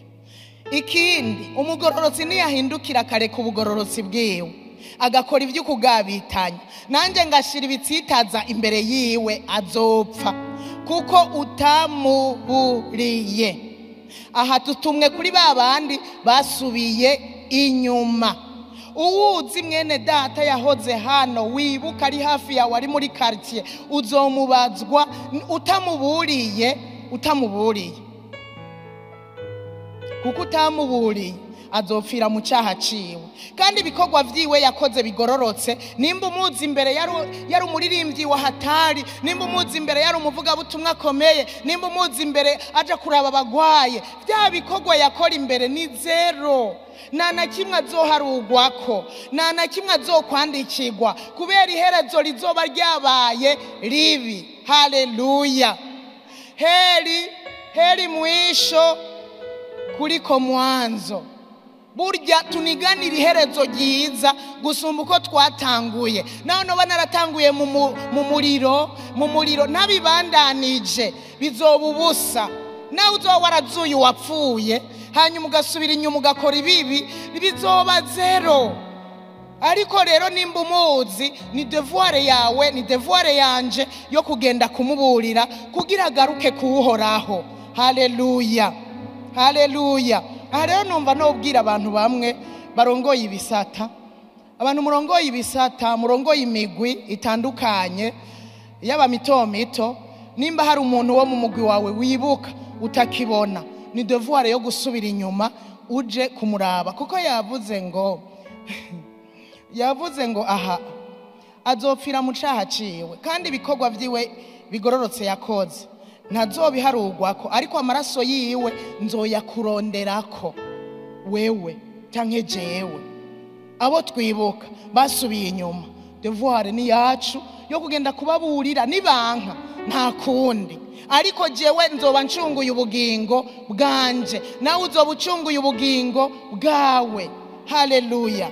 Ikindi, umugororotsi ntiyahindukira akareka ubugororotsi bwiwe, agakora ibyo kugabitanya, nanjye ngashira ibitsitaza imbere yiwe, azopfa kuko utamuburiye. Aha tutumwe kuri ba bandi basubiye inyuma. Uwuzi mwene data yahoze hano, wibuka ari hafi yawe, ari muri quartier, uzomubazwa utamuburiye, utamuburiye, kuko utamuburiye azopfira mu cyaha ciwe. Kandi ibikorwa vyiwe yakoze bigororotse, nimba umuzi imbere yari umuririmbyi wa hatari, nimba umuzi imbere yari umuvugabutumwa akomeye, nimba umuzi imbere aja kuraba abagwaye, bya bikorwa yakora imbere ni zero. Nta na kimwe azoharugwako, nta na kimwe azokwandikirwa, kubera iherezo rizoba ryabaye ribi. Haleluya! Heri heri mwisho kuliko mwanzo. Burya tuniganira iherezo ryiza gusumba uko twatanguye. Naho noba naratanguye mu muriro nabibandanije, bizoba ubusa. Nawe uzoba warazuye uwapfuye, hanyuma ugasubira inyuma ugakora ibibi, bizoba zero. Ariko rero nimba umuzi, ni devoir yawe, ni devoir yanje yo kugenda kumuburira kugira agaruke kuwuhoraho. Haleluya, haleluya. Aha rero numva nobwira abantu bamwe barongoye ibisata, abantu murongoye ibisata, murongoye imigwi itandukanye, yaba mito mito, nimba hari umuntu wo mu mugwi wawe wibuka utakibona, ni devoir yo gusubira inyuma uje kumuraba, kuko yavuze ngo yavuze ngo aha azopfira mu caha ciwe, kandi ibikorwa vyiwe bigororotse yakoze ntazobiharugwako, ariko amaraso yiwe nzoyakuronderako wewe canke jewe. Abo twibuka basubiye inyuma, devoir ni yacu yo kugenda kubaburira, nibanka nta kundi, ariko jewe nzoba ncunguye ubugingo bwanje, nawe uzoba ucunguye ubugingo bwawe. Haleluya.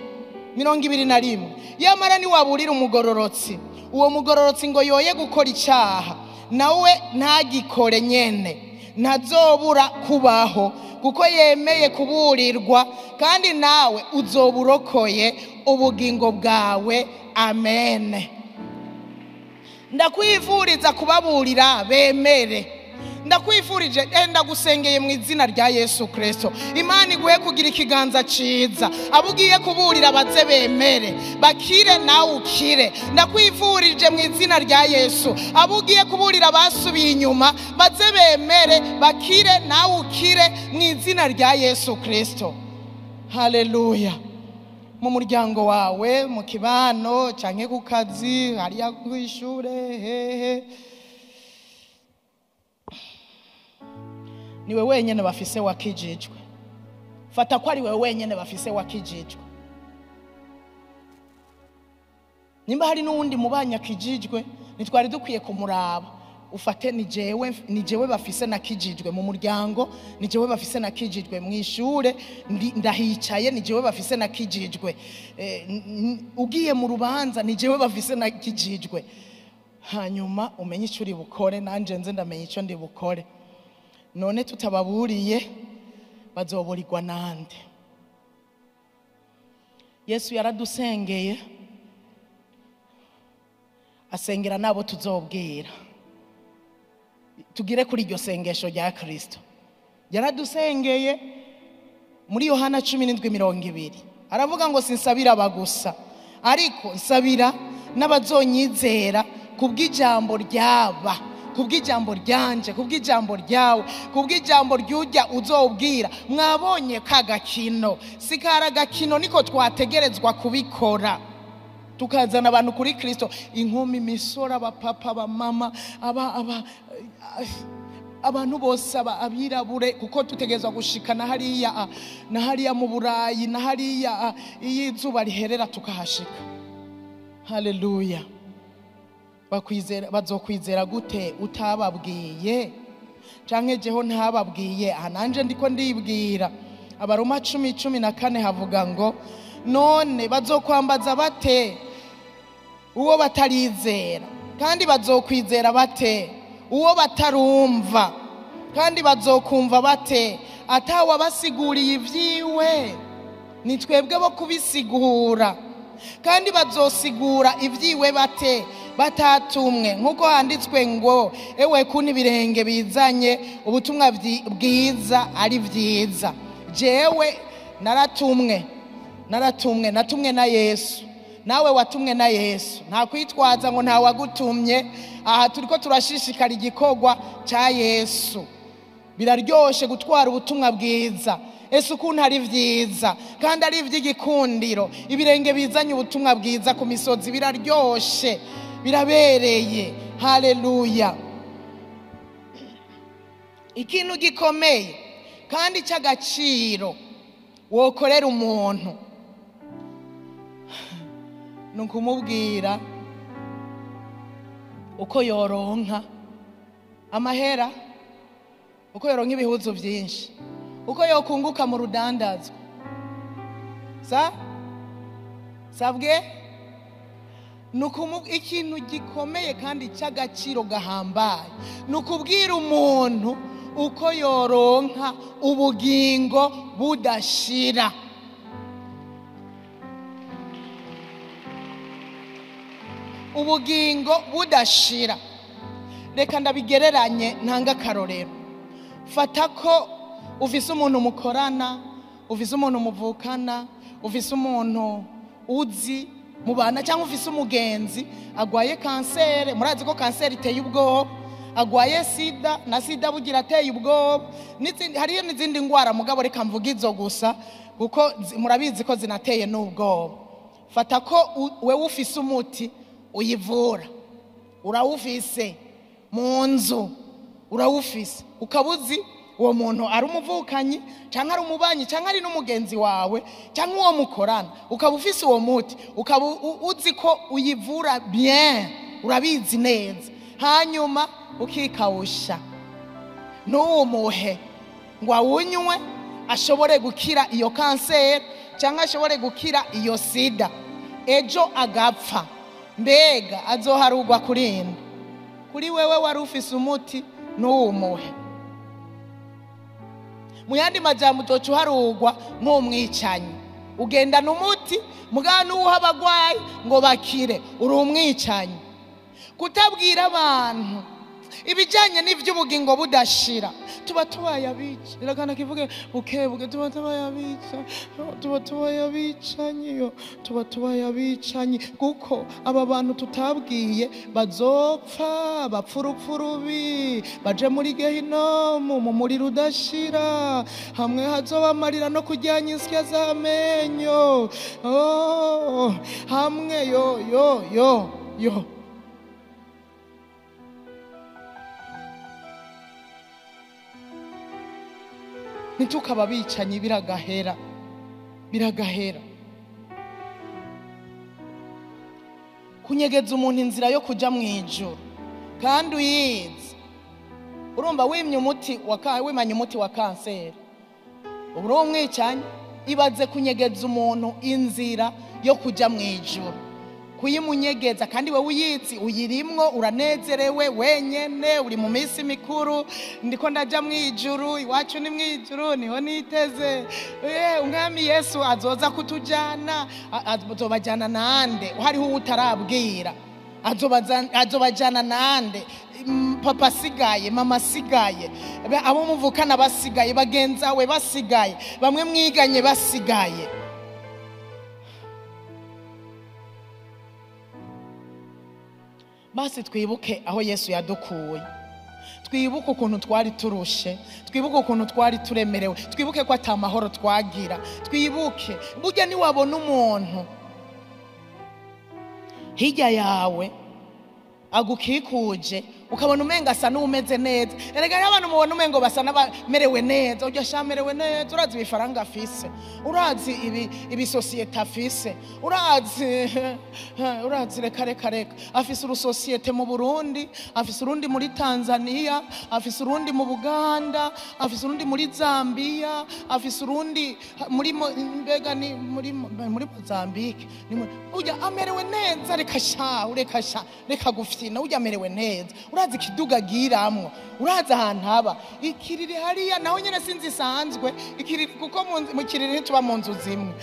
21. Yamara niwaburira umugororotsi, uwo mugororotsi ngo yoye gukora icaha, nawe ntagikore nyene, ntazobura kubaho, kuko yemeye kuburirwa, kandi nawe uzoburokoye ubugingo bwawe. Amen. Ndakwifuriza kubaburira bemere. Ndakwifurije, ndagusengeye mu izina rya Yesu Kristo. Imana iguhe kugira ikiganza ciza, abo ugiye kuburira baze bemere, bakire nawe ukire. Ndakwifurije mu izina rya Yesu, abo ugiye kuburira basubiye inyuma baze bemere, bakire nawe ukire mu izina rya Yesu Kristo. Haleluya. Mu muryango wawe, mu kibano, canke ku kazi, hariya kw'ishure, hehe, niwe wenyene bafise wakijijwe. Fata ko ari wewe wenyene bafise wakijijwe. Nimba hari n'uwundi mubanya kijijwe, nitwari dukwiye kumuraba. Ufate ni jewe bafise nakijijwe mu muryango, ni jewe bafise nakijijwe mu ishure, ndahicaye, ni jewe bafise nakijijwe. Ugiye mu rubanza, ni jewe bafise nakijijwe. Hanyuma umenye ico uri bukore, nanje nze ndamenye ico ndi bukore. None tutababuriye bazoburirwa nande? Yesu yaradusengeye, asengera nabo tuzobwira. Tugire kuri iryo sengesho rya Kristo. Yaradusengeye muri Yohana 17:20. Aravuga ngo sinsabira abagusa, ariko nsabira n'abazonyizera kubw'ijambo ryaba, kubw'ijambo ryanje, kubw'ijambo ryawe, kubw'ijambo ry'ujya uzobwira. Mwabonye kagakino, sikara gakino, niko twategerezwa kubikora, tukazana abantu kuri Kristo. Inkumi, imisora, abapapa, abamama, aba abantu bose, abirabure, kuko tutegerezwa gushika na hariya, na hariya mu Burayi, na hariya iyo izuba riherera tukahashika. Haleluya. Bakwizera, bazokwizera gute utababwiye? Canke jeho ntababwiye? Aha nanje ndiko ndibwira. Abaroma 10:14 havuga ngo none bazokwambaza bate uwo batarizera? Kandi bazokwizera bate uwo batarumva? Kandi bazokumva bate atawabasiguriye ivyiwe? Ni twebwe bo kubisigura. Kandi bazosigura ibyiwe bate batatumwe? Nk'uko handitswe ngo ewe kuntu ibirenge bizanye ubutumwa bwiza ari byiza. Jewe naratumwe, natumwe na Yesu, nawe watumwe na Yesu. Nta kwitwaza ngo nta wagutumye. Aha turiko turashishikara igikorwa cya Yesu. Biraryoshe gutwara ubutumwa bwiza. Ese ukuntu ari vyiza kandi ari ivy'igikundiro. Ibirenge bizanye ubutumwa bwiza ku misozi biraryoshe, birabereye. Haleluya. Ikintu gikomeye kandi cy'agaciro wokorera umuntu ni ukumubwira uko yoronka amahera, uko yoronka ibihuzo byinshi, uko yokunguka mu rudandazwa. Sabwe ikintu gikomeye kandi cy'agaciro gahambaye ni ukubwira umuntu uko yoronka ubugingo budashira. Ubugingo budashira. Reka ndabigereranye ntanga akarorero. Fata ko ufise umuntu mukorana, ufise umuntu muvukana, ufise umuntu uzi mubana, cyangwa ufise umugenzi agwaye kanseri. Murazi ko kanseri iteye ubwoba, agwaye sida, na sida bugira ateye ubwoba, hariyo n'izindi ndwara, mugabo reka mvuga izo gusa kuko murabizi ko zinateye n'ubwoba. Fata ko wewe ufise umuti uyivura, urawufise mu nzu, urawufise, ukabuzi uwo muntu ari umuvukanyi cyangwa ari umubanyi cyangwa ari n'umugenzi wawe cyangwa uwo mukorana, ukaba ufise uwo muti, ukaba uzi ko uyivura bien, urabizi neza, hanyuma ukikawusha ntuwumuhe ngo awunywe ashobore gukira iyo kanseri cyangwa ashobore gukira iyo sida, ejo agapfa. Mbega azoharugwa kurinda kuri wewe wari ufise umuti ntuwumuhe. Mu yandi majambo utoca uharugwa nk'umwicanyi. Ugendana umuti mugabo n'uwuha abagwayi ngo bakire, uri umwicanyi. Kutabwira abantu ibijyanye n'iby'ubugingo budashira, tuba tubaye abica. Reka kivuge bukebuke, tuba tubaye abica, tuba tubaye abicanyi, tuba tubaye abicanyi, kuko aba bantu tutabwiye bazopfa, bapfa urupfu rubi, baje muri gehinomu mu muriro udashira, hamwe hazoba amarira no kujyanya insya z'amenyo. Oh, hamwe yo yo yo yo. Ntitukaba abicanyi, biragahera, biragahera. Kunyegeza umuntu inzira yo kujya mu ijuru kandi uyizi. Urumva wimye umuti wimanye umuti wa kanseri, ubu uri umwicanyi. Ibaze kunyegeza umuntu inzira yo kujya mu ijuru, kuyimunyegeza kandi wewe uyizi, uyirimwo, uranezerewe wenyene, uri mu minsi mikuru, ndiko ndaja mu ijuru, iwacu ni mu ijuru, niho niteze. Umwami Yesu azoza kutujana, azobajana nande? Hariho utarabwira, azobajana nande? Papa asigaye, mama asigaye, abo muvukana basigaye, bagenzawe basigaye, bamwe mwiganye basigaye. Basi twibuke aho Yesu yadukuye, twibuke ukuntu twari turushe, twibuke ukuntu twari turemerewe, twibuke ko ata mahoro twagira, twibuke. Burya niwabona umuntu hirya yawe agukikuje ukabona umenga asa n'umeze neza. Erega hari abantu mubona umengo basa n'abamerewe neza, urya shamerewe neza, urazi ibifaranga afise, urazi ibisosiyete afise, urazi urazi reka reka reka, afise urusosiyete mu Burundi, afise urundi muri Tanzania, afise urundi mu Buganda, afise urundi muri Zambia, afise urundi muri mbega ni muri Mozambique. Urya amerewe neza, reka sha, reka sha, reka gufyina, urya amerewe neza. Urazi ikiduga agiramwo, urazi ahantu haba ikiriri hariya, naho nyine sinzi isanzwe ikiriri, kuko mu kiriri ntituba mu nzu zimwe.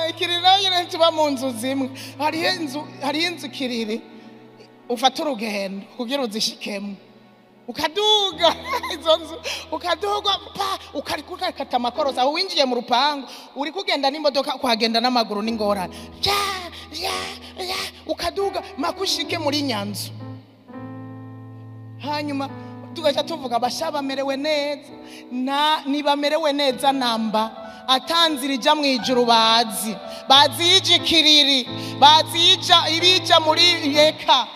Ikiriri naho nyine ntituba mu nzu zimwe. Hariho inzu ikiriri ufata urugendo kugira uzishikemo, ukaduga izo nzu, ukaduga pa ukakata amakorosi. Aho winjiye mu rupangu uri kugenda n'imodoka, kuhagenda n'amaguru n'ingorane, ya ya ya, ukaduga makushike muri nyanzu. Hanyuma tugaca tuvuga basha bamerewe neza, na nibamerewe neza namba atanzira ija mu ijuru, bazi ija ikiriri, bazi ija ibija muri yeka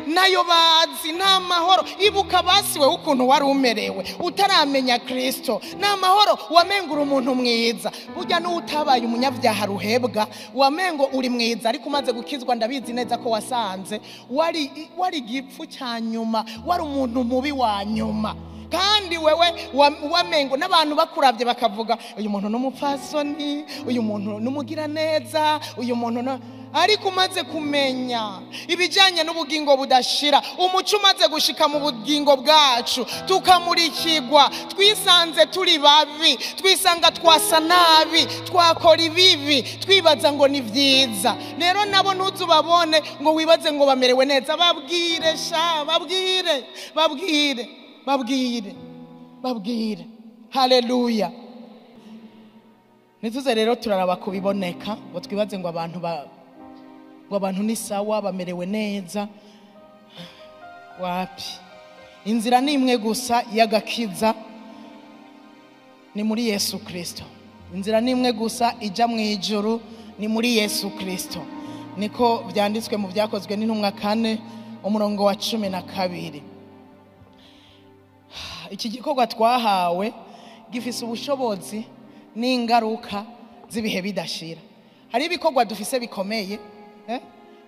nayo bazi nta mahoro. Ibuka basiwe ukuntu wari umerewe utaramenya Kristo, nta mahoro wamengura umuntu mwiza. Burya n'utabaye umunyabyaha ruhebwa wamengo uri mwiza, ariko umaze gukizwa ndabizi neza ko wasanze wari igipfu cya nyuma, wari umuntu mubi wa nyuma. Kandi wewe wamengo n'abantu bakuravye bakavuga uyu muntu n'umupfasoni, uyu muntu n'umugira neza, uyu muntu no. Ariko umaze kumenya ibijyanye n'ubugingo budashira, umuco umaze gushika mu bugingo bwacu tukamurikirwa, twisanze turi babi, twisanga twasa nabi, twakora ibibi twibaza ngo ni byiza. Rero nabo ntuzubabone ngo wibaze ngo bamerewe neza, babwire sha, babwire, babwire, babwire, babwire. Haleluya. Nituze rero turaraba kubiboneka ngo twibaze ngo abantu ngo abantu ni sawa bamerewe neza. Wapi, inzira ni imwe gusa y'agakiza, ni muri Yesu Kristo. Inzira ni imwe gusa ijya mu ijuru, ni muri Yesu Kristo. Niko byanditswe mu Byakozwe n'Intumwa 4 umurongo wa 12. Iki gikorwa twahawe gifise ubushobozi n'ingaruka z'ibihe bidashira. Hari ibikorwa dufise bikomeye,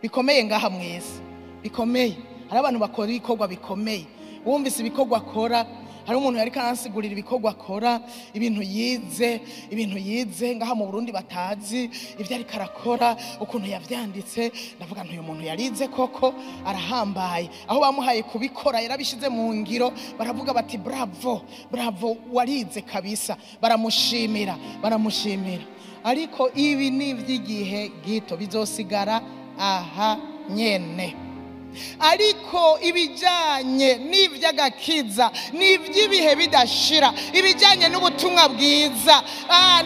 bikomeye ngaha mwese, bikomeye. Hari abantu bakora ibikorwa bikomeye, wumvise ibikorwa akora. Hari umuntu yari kansigurira ibikorwa akora, ibintu yize ngaha mu Burundi batazi ibyo ariko arakora, ukuntu yavyanditse. Ndavuga nti uyu muntu yarize koko, arahambaye. Aho bamuhaye kubikora yarabishize mu ngiro, baravuga bati bravo, bravo, warize kabisa, baramushimira, baramushimira. Ariko ibi ni iby'igihe gito, bizosigara aha nyene. Ariko ibijyanye n'iby'agakiza n'iby'ibihe bidashira, ibijyanye n'ubutumwa bwiza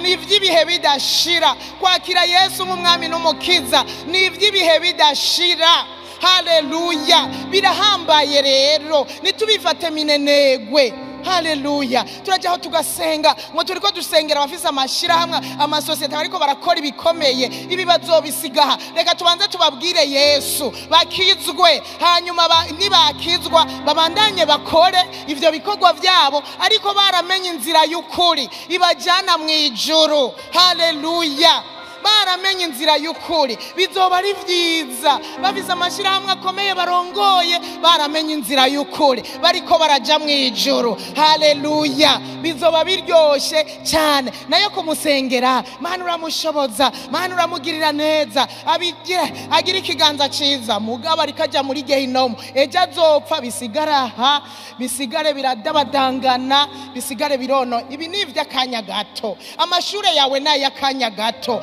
n'iby'ibihe bidashira, kwakira Yesu nk'umwami n'umukiza n'iby'ibihe bidashira. Haleluya, birahambaye. Rero nitubifate minenegwe. Haleluya. Turajyaho tugasenga ngo turiko dusengera abafise amashirahamwe, amasosiyete bariko barakora ibikomeye, ibi bazobisigaha. Reka tubanze tubabwire Yesu bakizwe, hanyuma nibakizwa babandanye bakore ivyo bikorwa vyabo, ariko baramenye inzira y'ukuri ibajyana mu ijuru. Haleluya, baramenye inzira y'ukuri, bizoba ari vyiza. Bafise amashirahamwe akomeye barongoye, baramenye inzira y'ukuri, bariko baraja mu ijuru. Haleluya, bizoba biryoshe cyane. Nayo kumusengera, Mana uramushoboza, Mana uramugirira neza, abigira agira ikiganza ciza, mugabo ariko aja muri gehinomu, ejo azopfa bisigara aha, bisigare biradabadangana, bisigare birono. Ibi ni ivy'akanya gato. Amashure yawe ni ay'akanya gato,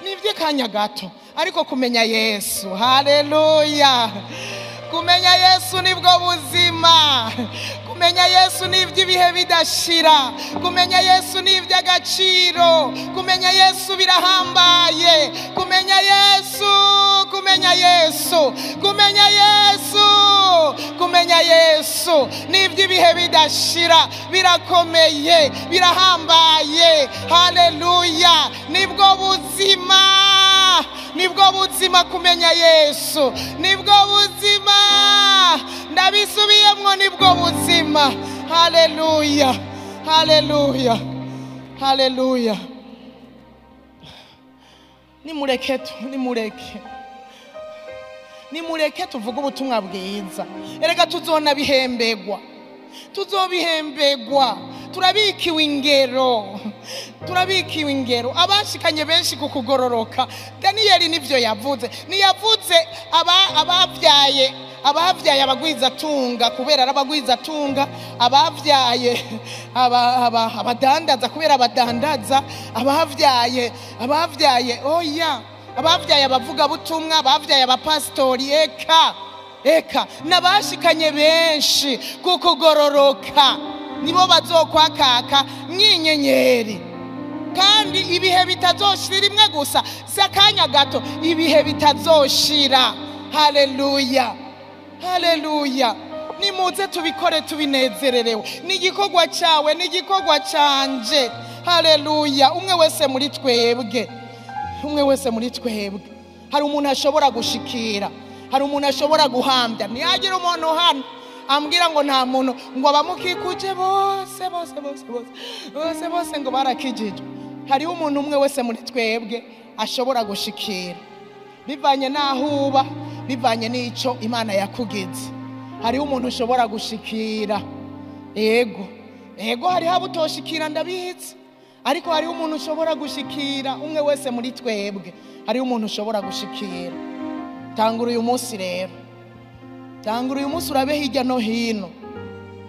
ni iby'akanya gato. Ariko kumenya Yesu, haleluya, kumenya Yesu nibwo buzima. Kumenya Yesu ni iby'ibihe bidashira. Kumenya Yesu ni iby'agaciro. Kumenya Yesu birahambaye. Kumenya Yesu, kumenya Yesu, kumenya Yesu, kumenya Yesu ni iby'ibihe bidashira, birakomeye, birahambaye. Haleluya, nibwo buzima, nibwo buzima kumenya Yesu, nibwo buzima. Ndabisubiyemwo, nibwo buzima. Haleluya, haleluya, haleluya. Nimureke, nimureke, nimureke tuvuge ubutumwa bwiza. Erega tuzona bihembegwa, tuzobihembegwa. Turabikiwe ingero, turabikiwe ingero. Abashikanye benshi ku kugororoka. Daniyeli nivyo yavuze. Niyavuze ababyaye Abavyaye abagwizatunga kubera ari abagwizatunga, abavyaye abadandaza kubera abadandaza, abavyaye oya, abavyaye abavugabutumwa, abavyaye abapasitori, eka nabashikanye benshi kukugororoka nibo bazokwakaka nk'inyenyeri. Kandi ibihe bitazoshira rimwe gusa, si akanya gato, ibihe bitazoshira. Haleluya, haleluya. Nimuze tubikore tubinezererewe. Ni igikorwa cyawe, ni igikorwa canje. Haleluya. Umwe wese muri twebwe, umwe wese muri twebwe hari umuntu ashobora gushikira, hari umuntu ashobora guhambya. Ntiyagira umuntu hano ambwira ngo nta muntu, ngo abamukikuje bose bose bose bose bose bose ngo barakijijwe. Hariho umuntu umwe wese muri twebwe ashobora gushikira, bivanye n'aho uba, bivanye n'ico Imana yakugize. Hariho umuntu ushobora gushikira. Ego, ego, hariho abo utoshikira ndabizi, ariko hariho umuntu ushobora gushikira. Umwe wese muri twebwe hariho umuntu ushobora gushikira. Tangura uyu munsi rero, tangura uyu munsi, urabe hirya no hino,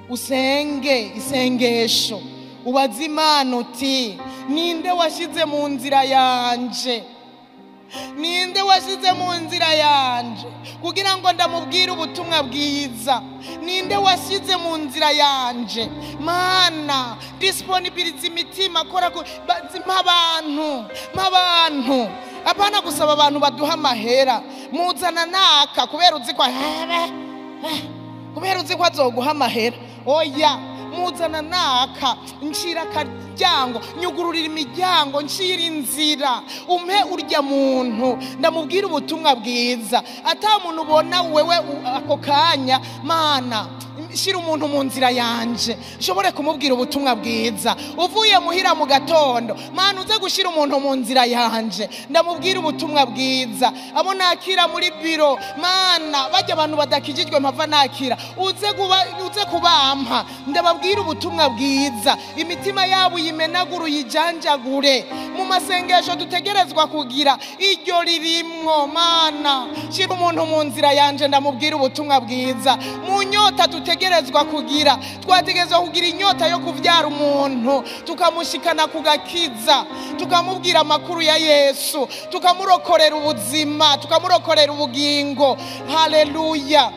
usenge isengesho, ubaze Imana uti ninde washize mu nzira yanje, ninde washize mu nzira yanje kugira ngo ndamubwire ubutumwa bwiza, ninde washize mu nzira yanje. Mana, disponibilize imitima, kora mpa abantu, apana gusaba abantu baduha amahera. Muzana naka kubera uzi ko kubera uzi ko azoguha amahera. Oya, muzana naka, nshira akaryango, nyugururira imiryango, nshira inzira, umpe urya muntu ndamubwira ubutumwa bwiza. Ata muntu ubona wewe ako kanya, Mana shira umuntu mu nzira yanje nshobore kumubwira ubutumwa bwiza. Uvuye muhira mu gatondo, Mana uze gushira umuntu mu nzira yanje ndamubwira ubutumwa bwiza. Abo nakira muri biro, Mana bajya abantu badakijijwe mpava nakira, uze kubampa ndababwira ubutumwa bwiza. Imitima yabo yimenagure, uyijanjagure. Mu masengesho dutegerezwa kugira iryo ririmwo, Mana shira umuntu mu nzira yanje ndamubwira ubutumwa bwiza. Mu nyota dutegerezwa kugira, twategerezwa kugira inyota yo kuvyara umuntu, tukamushikana kugakiza, tukamubwira amakuru ya Yesu, tukamurokorera ubuzima, tukamurokorera ubugingo. Haleluya.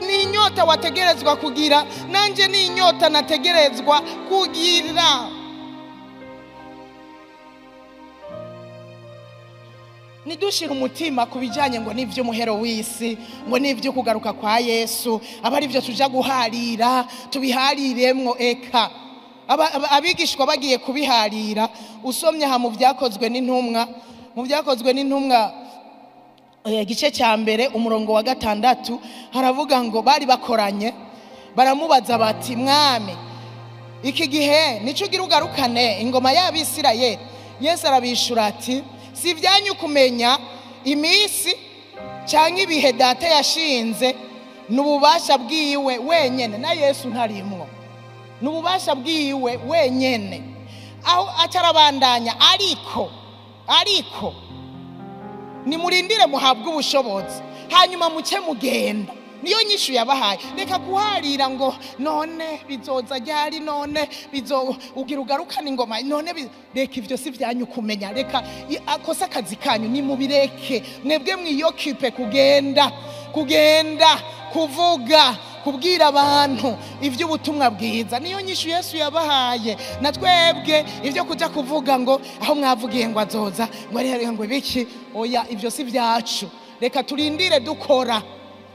Ni inyota wategerezwa kugira, nanje ni inyota nategerezwa kugira. Nidushira umutima ku bijyanye ngo n'iby'umuhero w'isi, ngo n'ibyo kugaruka kwa Yesu, aba ari byo tuja guharira, tubihariremwo. Eka abigishwa bagiye kubiharira. Usomye aha mu byakozwe n'intumwa, mu byakozwe n'intumwa igice cya 1 umurongo wa 6, haravuga ngo bari bakoranye baramubaza bati mwami, iki gihe nico ugira ugarukane ingoma y'Abisirayeli? Yesu arabishura ati si ibyanyu kumenya iminsi cyangwa ibihe data yashinze, n'ububasha bwiwe wenyene. Na Yesu ntarimwo, n'ububasha bwiwe wenyene. Aho atarabandanya, ariko nimurindire muhabwe ubushobozi, hanyuma muce mugenda. Niyo nyishu yabahaye. Reka kuharira ngo none bizoza ryari, none bizo ugira ugarukana ingoma, none reka ivyo si vyanyu kumenya. Reka akosa akazi kanyu nimubireke, mwebwe mwiyokipe kugenda kuvuga, kubwira abantu ivy'ubutumwa bwiza. Niyo nyishu Yesu yabahaye. Na twebwe ivyo kuja kuvuga ngo aho mwavugiye ngo azoza, ngo ari ngo ibiki, oya ivyo si vyacu. Reka turindire dukora,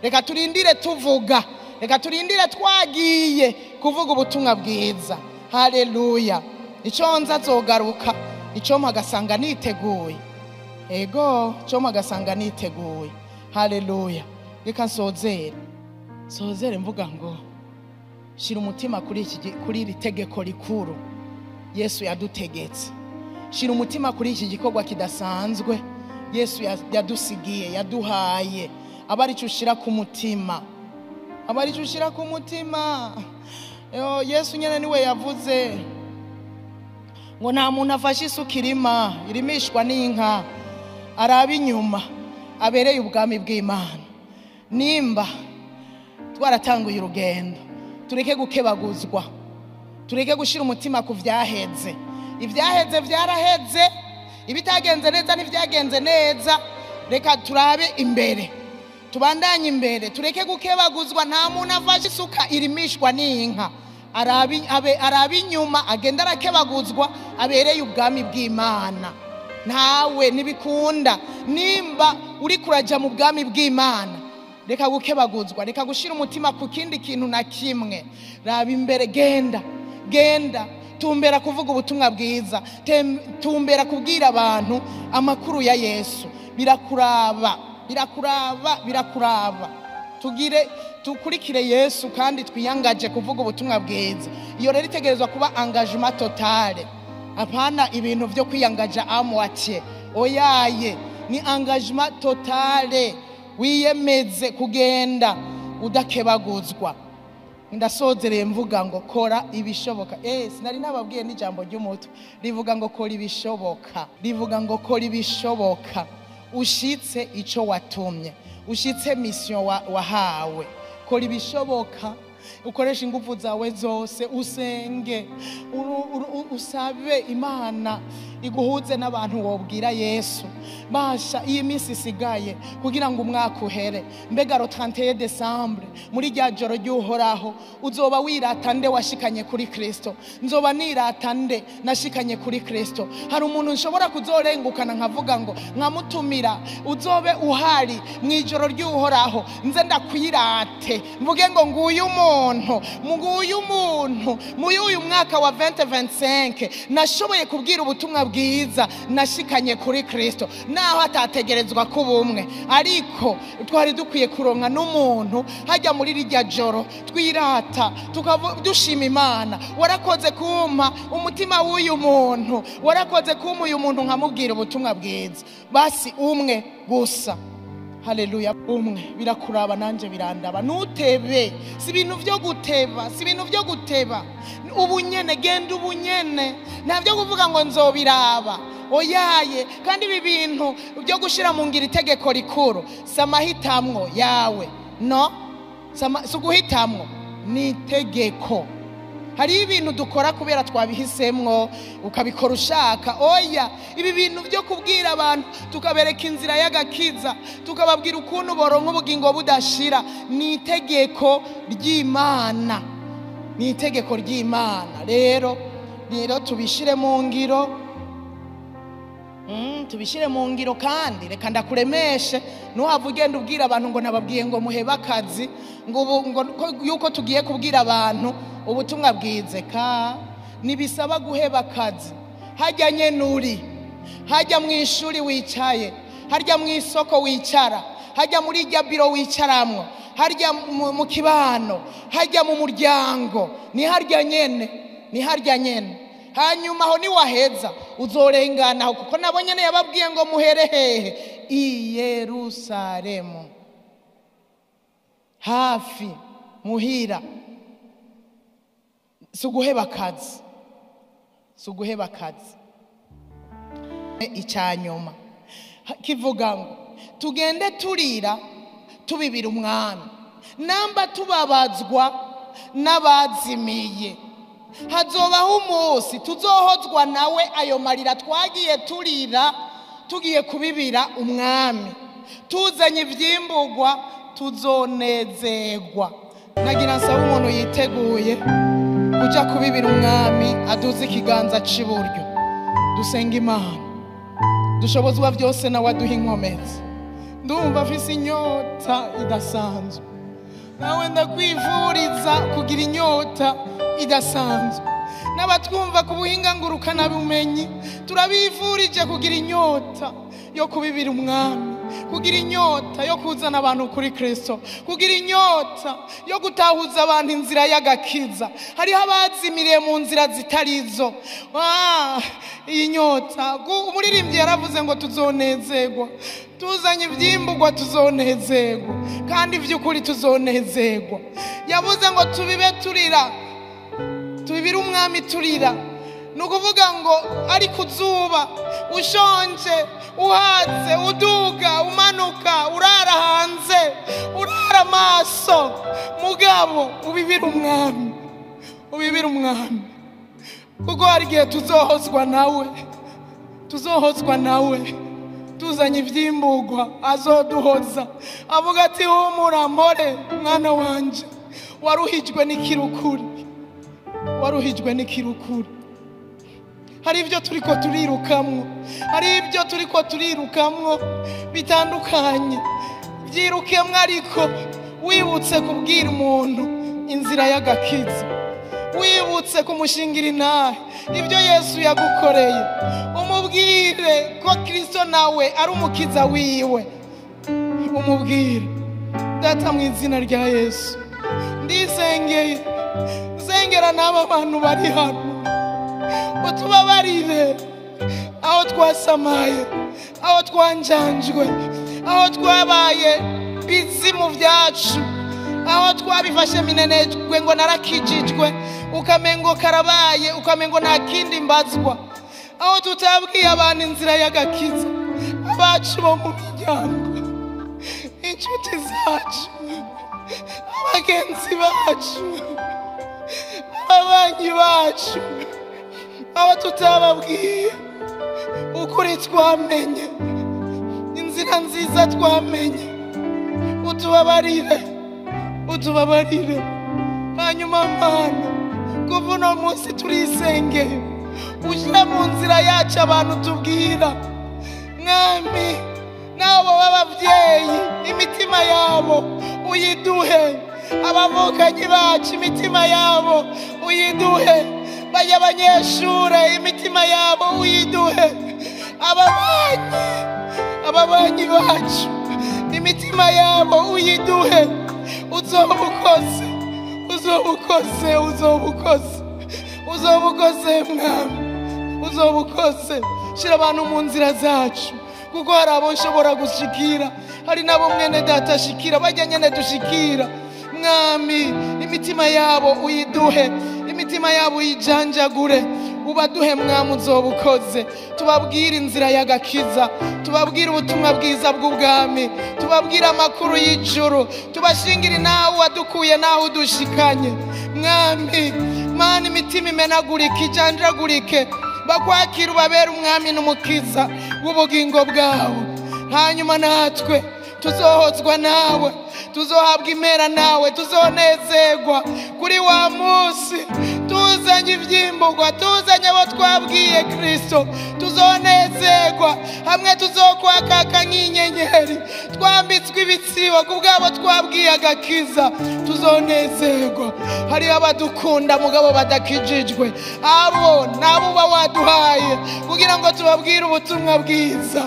reka turindire tuvuga, reka turindire twagiye kuvuga ubutumwa bwiza. Haleluya. Ico nza azogaruka, ico mpagasanga niteguye. Ego, ico mpagasanga niteguye. Haleluya. Reka nsozere mvuga ngo shira umutima kuri iri tegeko rikuru Yesu yadutegetse. Shira umutima kuri iki gikorwa kidasanzwe Yesu yadusigiye, yaduhaye. Aba arico ushira ku mutima, aba arico ushira ku mutima. Yesu nyene niwe yavuze ngo nta muntu afashe isuka irima irimishwa n'inka araba inyuma abereye ubwami bw'Imana. Nimba Twaratanguye urugendo, tureke gukebaguzwa, tureke gushira umutima ku vyaheze. Ivyaheze vyaraheze, ibitagenze neza n'ivyagenze neza, reka turabe imbere, tubandanye imbere, tureke gukebaguzwa. Nta muntu afashe isuka irimishwa n'inka, arabi inyuma agenda arakebaguzwa, abereye ubwami bw'Imana. Ntawe ntibikunda. Nimba uri kuraja mu bwami bw'Imana, reka gukebaguzwa, reka gushira umutima ku kindi kintu na kimwe. Raba imbere, genda genda, tumbera kuvuga ubutumwa bwiza, tumbera kubwira abantu amakuru ya Yesu. Birakuraba, birakuraba, birakuraba. Tugire tukurikire Yesu kandi twiyangaje kuvuga ubutumwa bwiza. Iyo rero itegerezwa kuba engagement totale, apana ibintu vyo kwiyangaja à moitié. Oyaye, ni engagement totale, wiyemeze kugenda udakebaguzwa. Ndasozereye mvuga ngo kora ibishoboka. Sinari nababwiye n'ijambo ry'umutwe rivuga ngo kora ibishoboka, rivuga ngo kora ibishoboka ushitse ico watumye, ushitse mission wahawe. Kora ibishoboka, ukoresha ingufu zawe zose, usenge, usabe Imana iguhuze n'abantu wobwira Yesu. Basha iyi minsi isigaye kugira ngo umwaka uhere, mbega le 31 décembre muri rya joro ry'Uhoraho uzoba wirata nde washikanye kuri Kristo? Nzoba nirata nde nashikanye kuri Kristo? Hari umuntu nshobora kuzorengukana nkavuga ngo nkamutumira, uzobe uhari mu ijoro ry'Uhoraho, nze ndakwirate mvuge ngo nguyu umuntu, nguyu umuntu muri uyu mwaka wa 2025 nashoboye kubwira ubutumwa bwiza, nashikanye kuri Kristo. Naho atategerezwa kuba umwe, ariko twari dukwiye kuronka n'umuntu hajya muri rirya joro twirata, dushima Imana, warakoze kumpa umutima w'uyu muntu, warakoze kumpa uyu muntu nkamubwira ubutumwa bwiza. Basi umwe gusa. Haleluya, umwe. Birakuraba nanje birandaba. Nutebe, si ibintu vyo guteba, si ibintu vyo guteba. Ubunyene, genda ubunyene, nta vyo kuvuga ngo nzobiraba. Oyaye, kandi ibi bintu byo gushira mu ngiro itegeko rikuru si amahitamwo yawe, no si uguhitamwo, ni itegeko. Hari ibintu dukora kubera twabihisemwo, ukabikora ushaka. Oya, ibi bintu byo kubwira abantu tukabereka inzira y'agakiza, tukababwira ukuntu boronka ubugingo budashira, ni itegeko ry'Imana, ni itegeko ry'Imana. Rero tubishire mu ngiro, tubishire mu ngiro. Kandi reka ndakuremeshe, ntuhave ugenda ubwira abantu ngo nababwiye ngo muhebe akazi, ngo yuko tugiye kubwira abantu ubutumwa bwize. Ka nibisaba guheba akazi. Hajya nyenuri, hajya mu ishuri wicaye, harya mu isoko wicara, hajya muri rya biro wicaramwo, harya mu kibano, hajya mu muryango, ni harya nyene, ni harya nyene. Hanyuma aho ni waheza uzorengana aho, kuko nabo nyene yababwiye ngo muhere hehe? I Yerusalemu, hafi muhira. Si uguheba akazi, si uguheba akazi. Icyanyuma kivuga ngo tugende turira tubibira umwami, namba tubabazwa n'abazimiye. Hazobaho umunsi tuzohozwa nawe ayo marira twagiye turira tugiye kubibira umwami, tuzanye ibyimbugwa tuzonezerwa. Nagira nsaba umuntu yiteguye kuja kubibira umwami aduze ikiganza c'iburyo, dusenga Imana dushobozwa byose nawe aduha inkomezi. Ndumva afise inyota idasanzwe, nawe ndakwivuriza kugira inyota idasanzwe. N'abatwumva ku buhinga ngurukanabumenyi turabivurije kugira inyota yo kubibira umwami, kugira inyota yo kuzana abantu kuri Kristo, kugira inyota yo gutahuza abantu inzira y'agakiza. Hariho abazimiriye mu nzira zitarizo. Iyi nyota, umuririmbyi yaravuze ngo tuzonezerwa, tuzanye ibyimbugwa tuzonezerwa, kandi by'ukuri tuzonezerwa. Yavuze ngo tubibe turira, tubibire umwami turira. Ni ukuvuga ngo ari ku zuba Ushonje, uhaze, uduga, umanuka, urara hanze, urara amaso, mugabo ubibira umwami, ubibira umwami. Kuko hari igihe tuzohozwa nawe, tuzohozwa nawe, tuzanye ivyimburwa azoduhoza, avuga ati humura mpore mwana wanje, waruhijwe n'ikirukuri, waruhijwe n'ikirukuri. Hari ibyo turiko turirukamwo, hari ibyo turiko turirukamwo bitandukanye, byirukemwo ariko wibutse kubwira umuntu inzira y'agakiza, wibutse kumushingira intahe ibyo Yesu yagukoreye, umubwire ko Kristo nawe ari umukiza wiwe, umubwire. Data, mu izina rya Yesu ndisengeye, nsengera n'aba bantu bari hano, utubabarire aho twasamaye, aho twanjanjwe, aho twabaye bizi mu byacu, aho twabifashe minenejwe ngo narakijijwe, ukamengo karabaye, ukamengo nta kindi mbazwa, aho tutabwiye abantu inzira y'agakiza, abacu bo mu miryango, inshuti zacu, abagenzi bacu, ababanyi bacu, abo tutababwiye ukuri twamenye, inzira nziza twamenye, utubabarire, utubabarire. Hanyuma Mana, kuva uno munsi turisengeye, ushyira mu nzira yacu abantu tubwira, Mwami, n'abo b'ababyeyi imitima yabo uyiduhe, abavukanyi bacu imitima yabo uyiduhe, bajya abanyeshure imitima yabo uyiduhe, ababanyi bacu imitima yabo uyiduhe. Uzobukoze, uzobukoze, uzobukoze, uzobukoze Mwami, uzobukoze. Shira abantu mu nzira zacu, kuko hari abo nshobora gushikira, hari nabo mwene data ashikira, bajya nyene dushikira. Mwami, imitima yabo uyiduhe, imitima yabo uyijanjagure, ubaduhe Mwami, uzobukoze. Tubabwire inzira y'agakiza, tubabwire ubutumwa bwiza bw'ubwami, tubabwire amakuru y'ijuru, tubashingire nawe wadukuye nawe udushikanye. Mwami Mana, imitima imenagurike, ijanjagurike, bakwakira ubabere umwami n'umukiza w'ubugingo bwawe. Hanyuma natwe tuzohozwa nawe, tuzohabwa impera nawe, tuzonezerwa kuri wa munsi tuzanye ivyimburwa, tuzanye abo twabwiye Kristo, tuzonezerwa hamwe tuzokwakaka nk'inyenyeri, twambitswe ibitsibo kubwabo twabwiye agakiza, tuzonezerwa. Hariho abadukunda mugabo badakijijwe, abo nabo uba waduhaye kugira ngo tubabwire ubutumwa bwiza.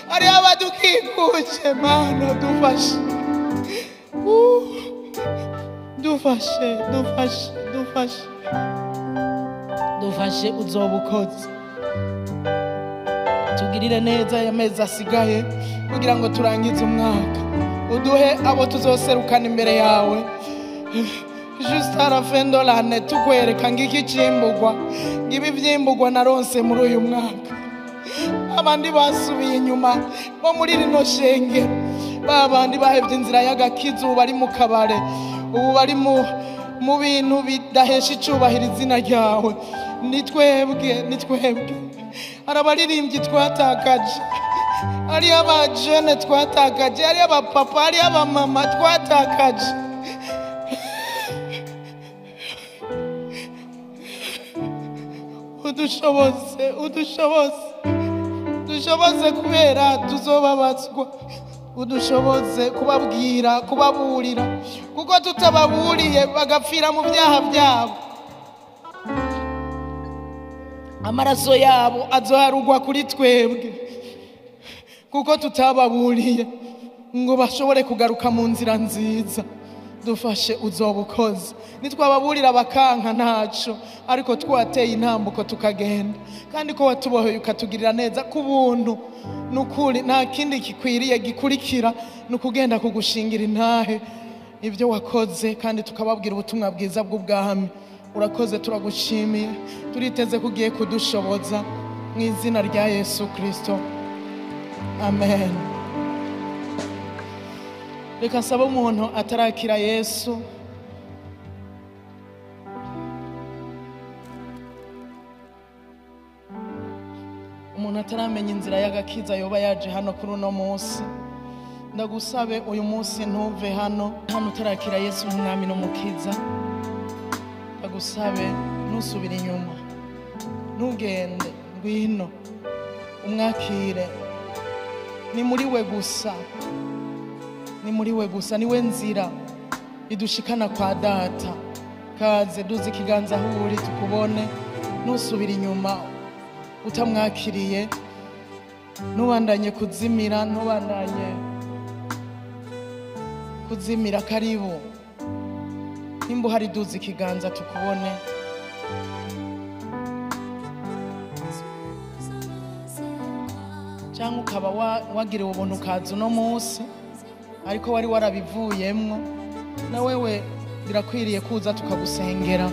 Hariho abadukikuje, Mana dufashe, dufashe, dufashe, dufashe, dufashe, uzobukoze. Tugirire neza aya mezi asigaye kugira ngo turangize umwaka, uduhe abo tuzoserukana imbere yawe juste à la fin de l'année, tukwereka ngiki cimburwa, ngibi vyimburwa naronse muri uyu mwaka. Abandi basubiye inyuma bo muri rino shengero, babandi bahevye inzira y'agakiza, ubu bari mu kabare, ubu bari mu bintu bidahesha icubahiro izina ryawe. Ni twebwe, ni twebwe. Hari abaririmbyi twatakaje, hari abajene twatakaje, hari abapapa, hari abamama twatakaje. Udushoboze, udushoboze, dushoboze kubera tuzobabazwa, udushoboze kubabwira, kubaburira, kuko tutababuriye bagapfira mu byaha byabo, amaraso yabo azoharugwa kuri twebwe, kuko tutababuriye ngo bashobore kugaruka mu nzira nziza. Dufashe, uzobukoze. Nitwababurira bakanka ntaco, ariko twateye intambuko tukagenda, kandi ko watuboheye ukatugirira neza ku buntu. Nukuri nta kindi gikwiriye gikurikira nukugenda kugushingira intahe ibyo wakoze, kandi tukababwira ubutumwa bwiza bw'ubwami. Urakoze, turagushimiye, turiteze ko ugiye kudushoboza. Mu izina rya Yesu Kristo, amen. Reka nsabe umuntu atarakira Yesu umuntu ataramenya inzira y'agakiza yoba yaje hano kuri uno munsi, ndagusabe uyu munsi ntuve hano utarakira Yesu nk'umwami n'umukiza. Ndagusabe ntusubire inyuma, ntugende, ngwino umwakire. Ni muri we gusa, ni muri we gusa, niwe nzira idushikana kwa data. Kaze duze ikiganza aho uri tukubone, ntusubire inyuma utamwakiriye, ntubandanye kuzimira, ntubandanye kuzimira. Karibu nimba uhari duze ikiganza tukubone. Cyangwa ukaba wagiriwe ubuntu ukaza uno munsi ariko wari warabivuyemwo, na wewe birakwiriye kuza tukagusengera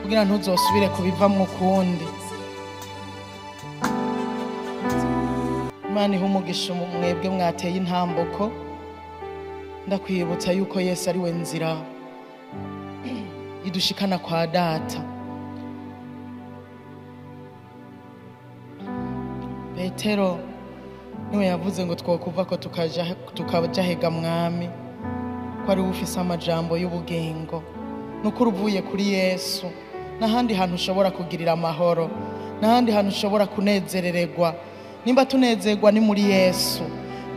kugira ntuzosubire kubivamwo ukundi. Imana ihe umugisha mwebwe mwateye intambuko. Ndakwibutsa yuko Yesu ari we nzira idushikana kwa data. Petero niwe yavuze ngo twokuva ko tukaja hega mwami, ko ari ufise amajambo y'ubugingo. Nukuri uvuye kuri Yesu n'ahandi hantu ushobora kugirira amahoro, n'ahandi hantu ushobora kunezerererwa. Nimba tunezerwa ni muri Yesu,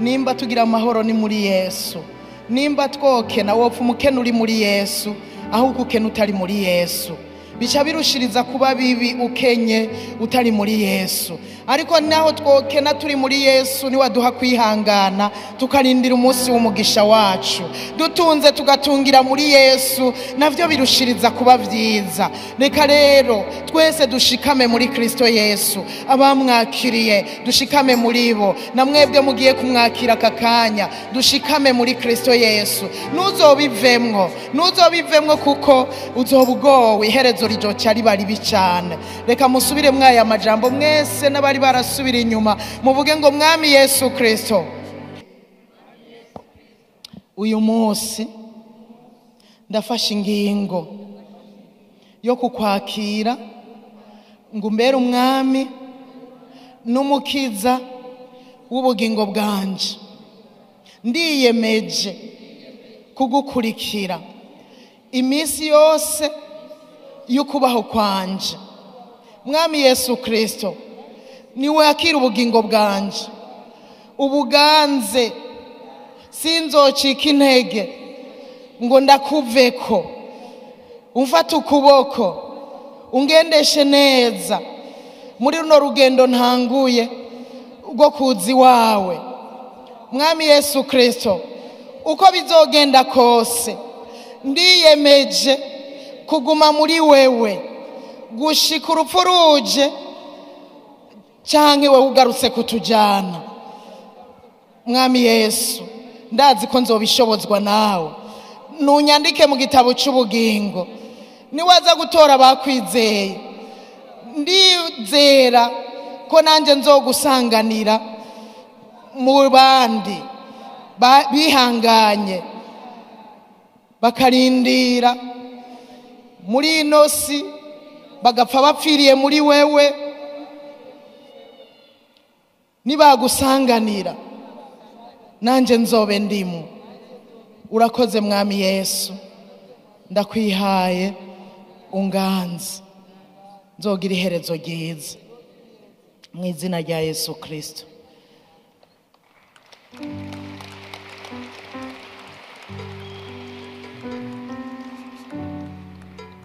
nimba tugira amahoro ni muri Yesu, nimba twokena wopfa umukene uri muri Yesu, aho ukukena utari muri Yesu bica birushiriza kuba bibi ukenye utari muri Yesu. Ariko naho twokena turi muri Yesu, niwe aduha kwihangana tukarindira umunsi w'umugisha wacu. Dutunze tugatungira muri Yesu, navyo birushiriza kuba vyiza. Reka rero twese dushikame muri Kristo Yesu, abamwakiriye dushikame muri bo, na mwebwe mugiye kumwakira aka kanya dushikame muri Kristo Yesu. Ntuzobivemwo, ntuzobivemwo kuko uzoba ugowe, iherezo rizoca riba ribi cane. Reka musubire mwaya majambo mwese n'abari barasubira inyuma, muvuge ngo Mwami Yesu Kristo, uyu munsi ndafashe ingingo yo kukwakira ngo umbere umwami n'umukiza w'ubugingo bwanje. Ndiyemeje kugukurikira iminsi yose y'ukubaho kwanje. Mwami Yesu Kristo, niwe akira ubugingo bwanje, ubuganze, sinzocika intege ngo ndakuveko. Umfate ukuboko ungendeshe neza muri runo rugendo ntanguye rwo kuza iwawe. Mwami Yesu Kristo, uko bizogenda kose ndiyemeje kuguma muri wewe gushika urupfu ruje canke wewe ugarutse kutujana. Mwami Yesu, ndazi ko nzobishobozwa nawe. Nunyandike mu gitabo c'ubugingo, niwaza gutora abakwizeye, ndizera ko nanje nzogusanganira mu bandi bihanganye bakarindira muri ino si, bagapfa bapfiriye muri wewe. Nibagusanganira nanje nzobe ndimu. Urakoze Mwami Yesu, ndakwihaye unganze, nzogira iherezo ryiza mu izina rya Yesu Kristo.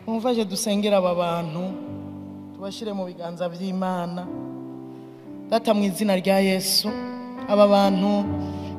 Mumfashe dusengera aba bantu, tubashire mu biganza by'Imana. Data, mu izina rya Yesu, aba bantu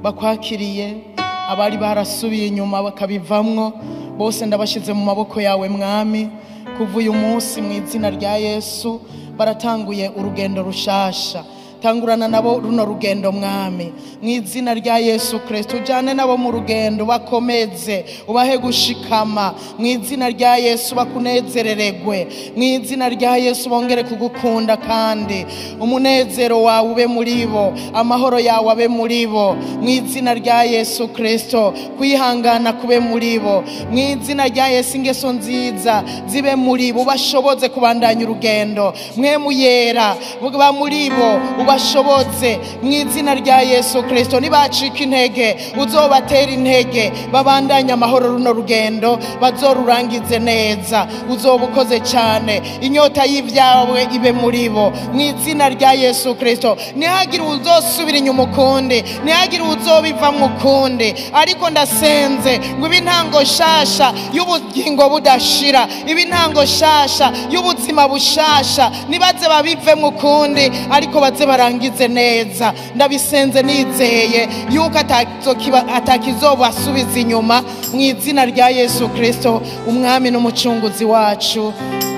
bakwakiriye, abari barasubiye inyuma bakabivamwo bose ndabashize mu maboko yawe Mwami. Kuva uyu munsi mu izina rya Yesu baratanguye urugendo rushasha. Tangurana nabo runo rugendo Mwami, mu izina rya Yesu Kristo. Ujane nabo mu rugendo, bakomeze, ubahe gushikama mu izina rya Yesu, bakunezereregwe mu izina rya Yesu, bongere kugukunda kandi umunezero wawe ube muri bo, amahoro yawe abe muri bo mu izina rya Yesu Kristo, kwihangana kube muri bo mu izina rya Yesu, ingeso nziza zibe muri bo, ubashoboze kubandanya urugendo. Mwe muyera ba muri bo, ubashoboze mu izina rya Yesu Kristo. Nibacika intege uzobatera intege, babandanye amahoro runo rugendo bazorurangize neza. Uzoba ukoze cyane, inyota y'ibyawe ibe muri bo mu izina rya Yesu Kristo. Ntihagire uzosubira inyuma ukundi, ntihagire uzobivamwo ukundi, ariko ndasenze ngo ibe intango shasha y'ubugingo budashira, ibe intango shasha y'ubuzima bushasha. Nibaze babivemwo ukundi, ariko baze barangize neza. Ndabisenze nizeye yuko atakizobasubiza inyuma mu izina rya Yesu Kristo, umwami n'umucunguzi wacu.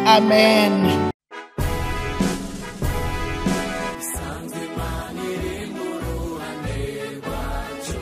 Amen. Sanze Imana iri mu ruhande rwacu,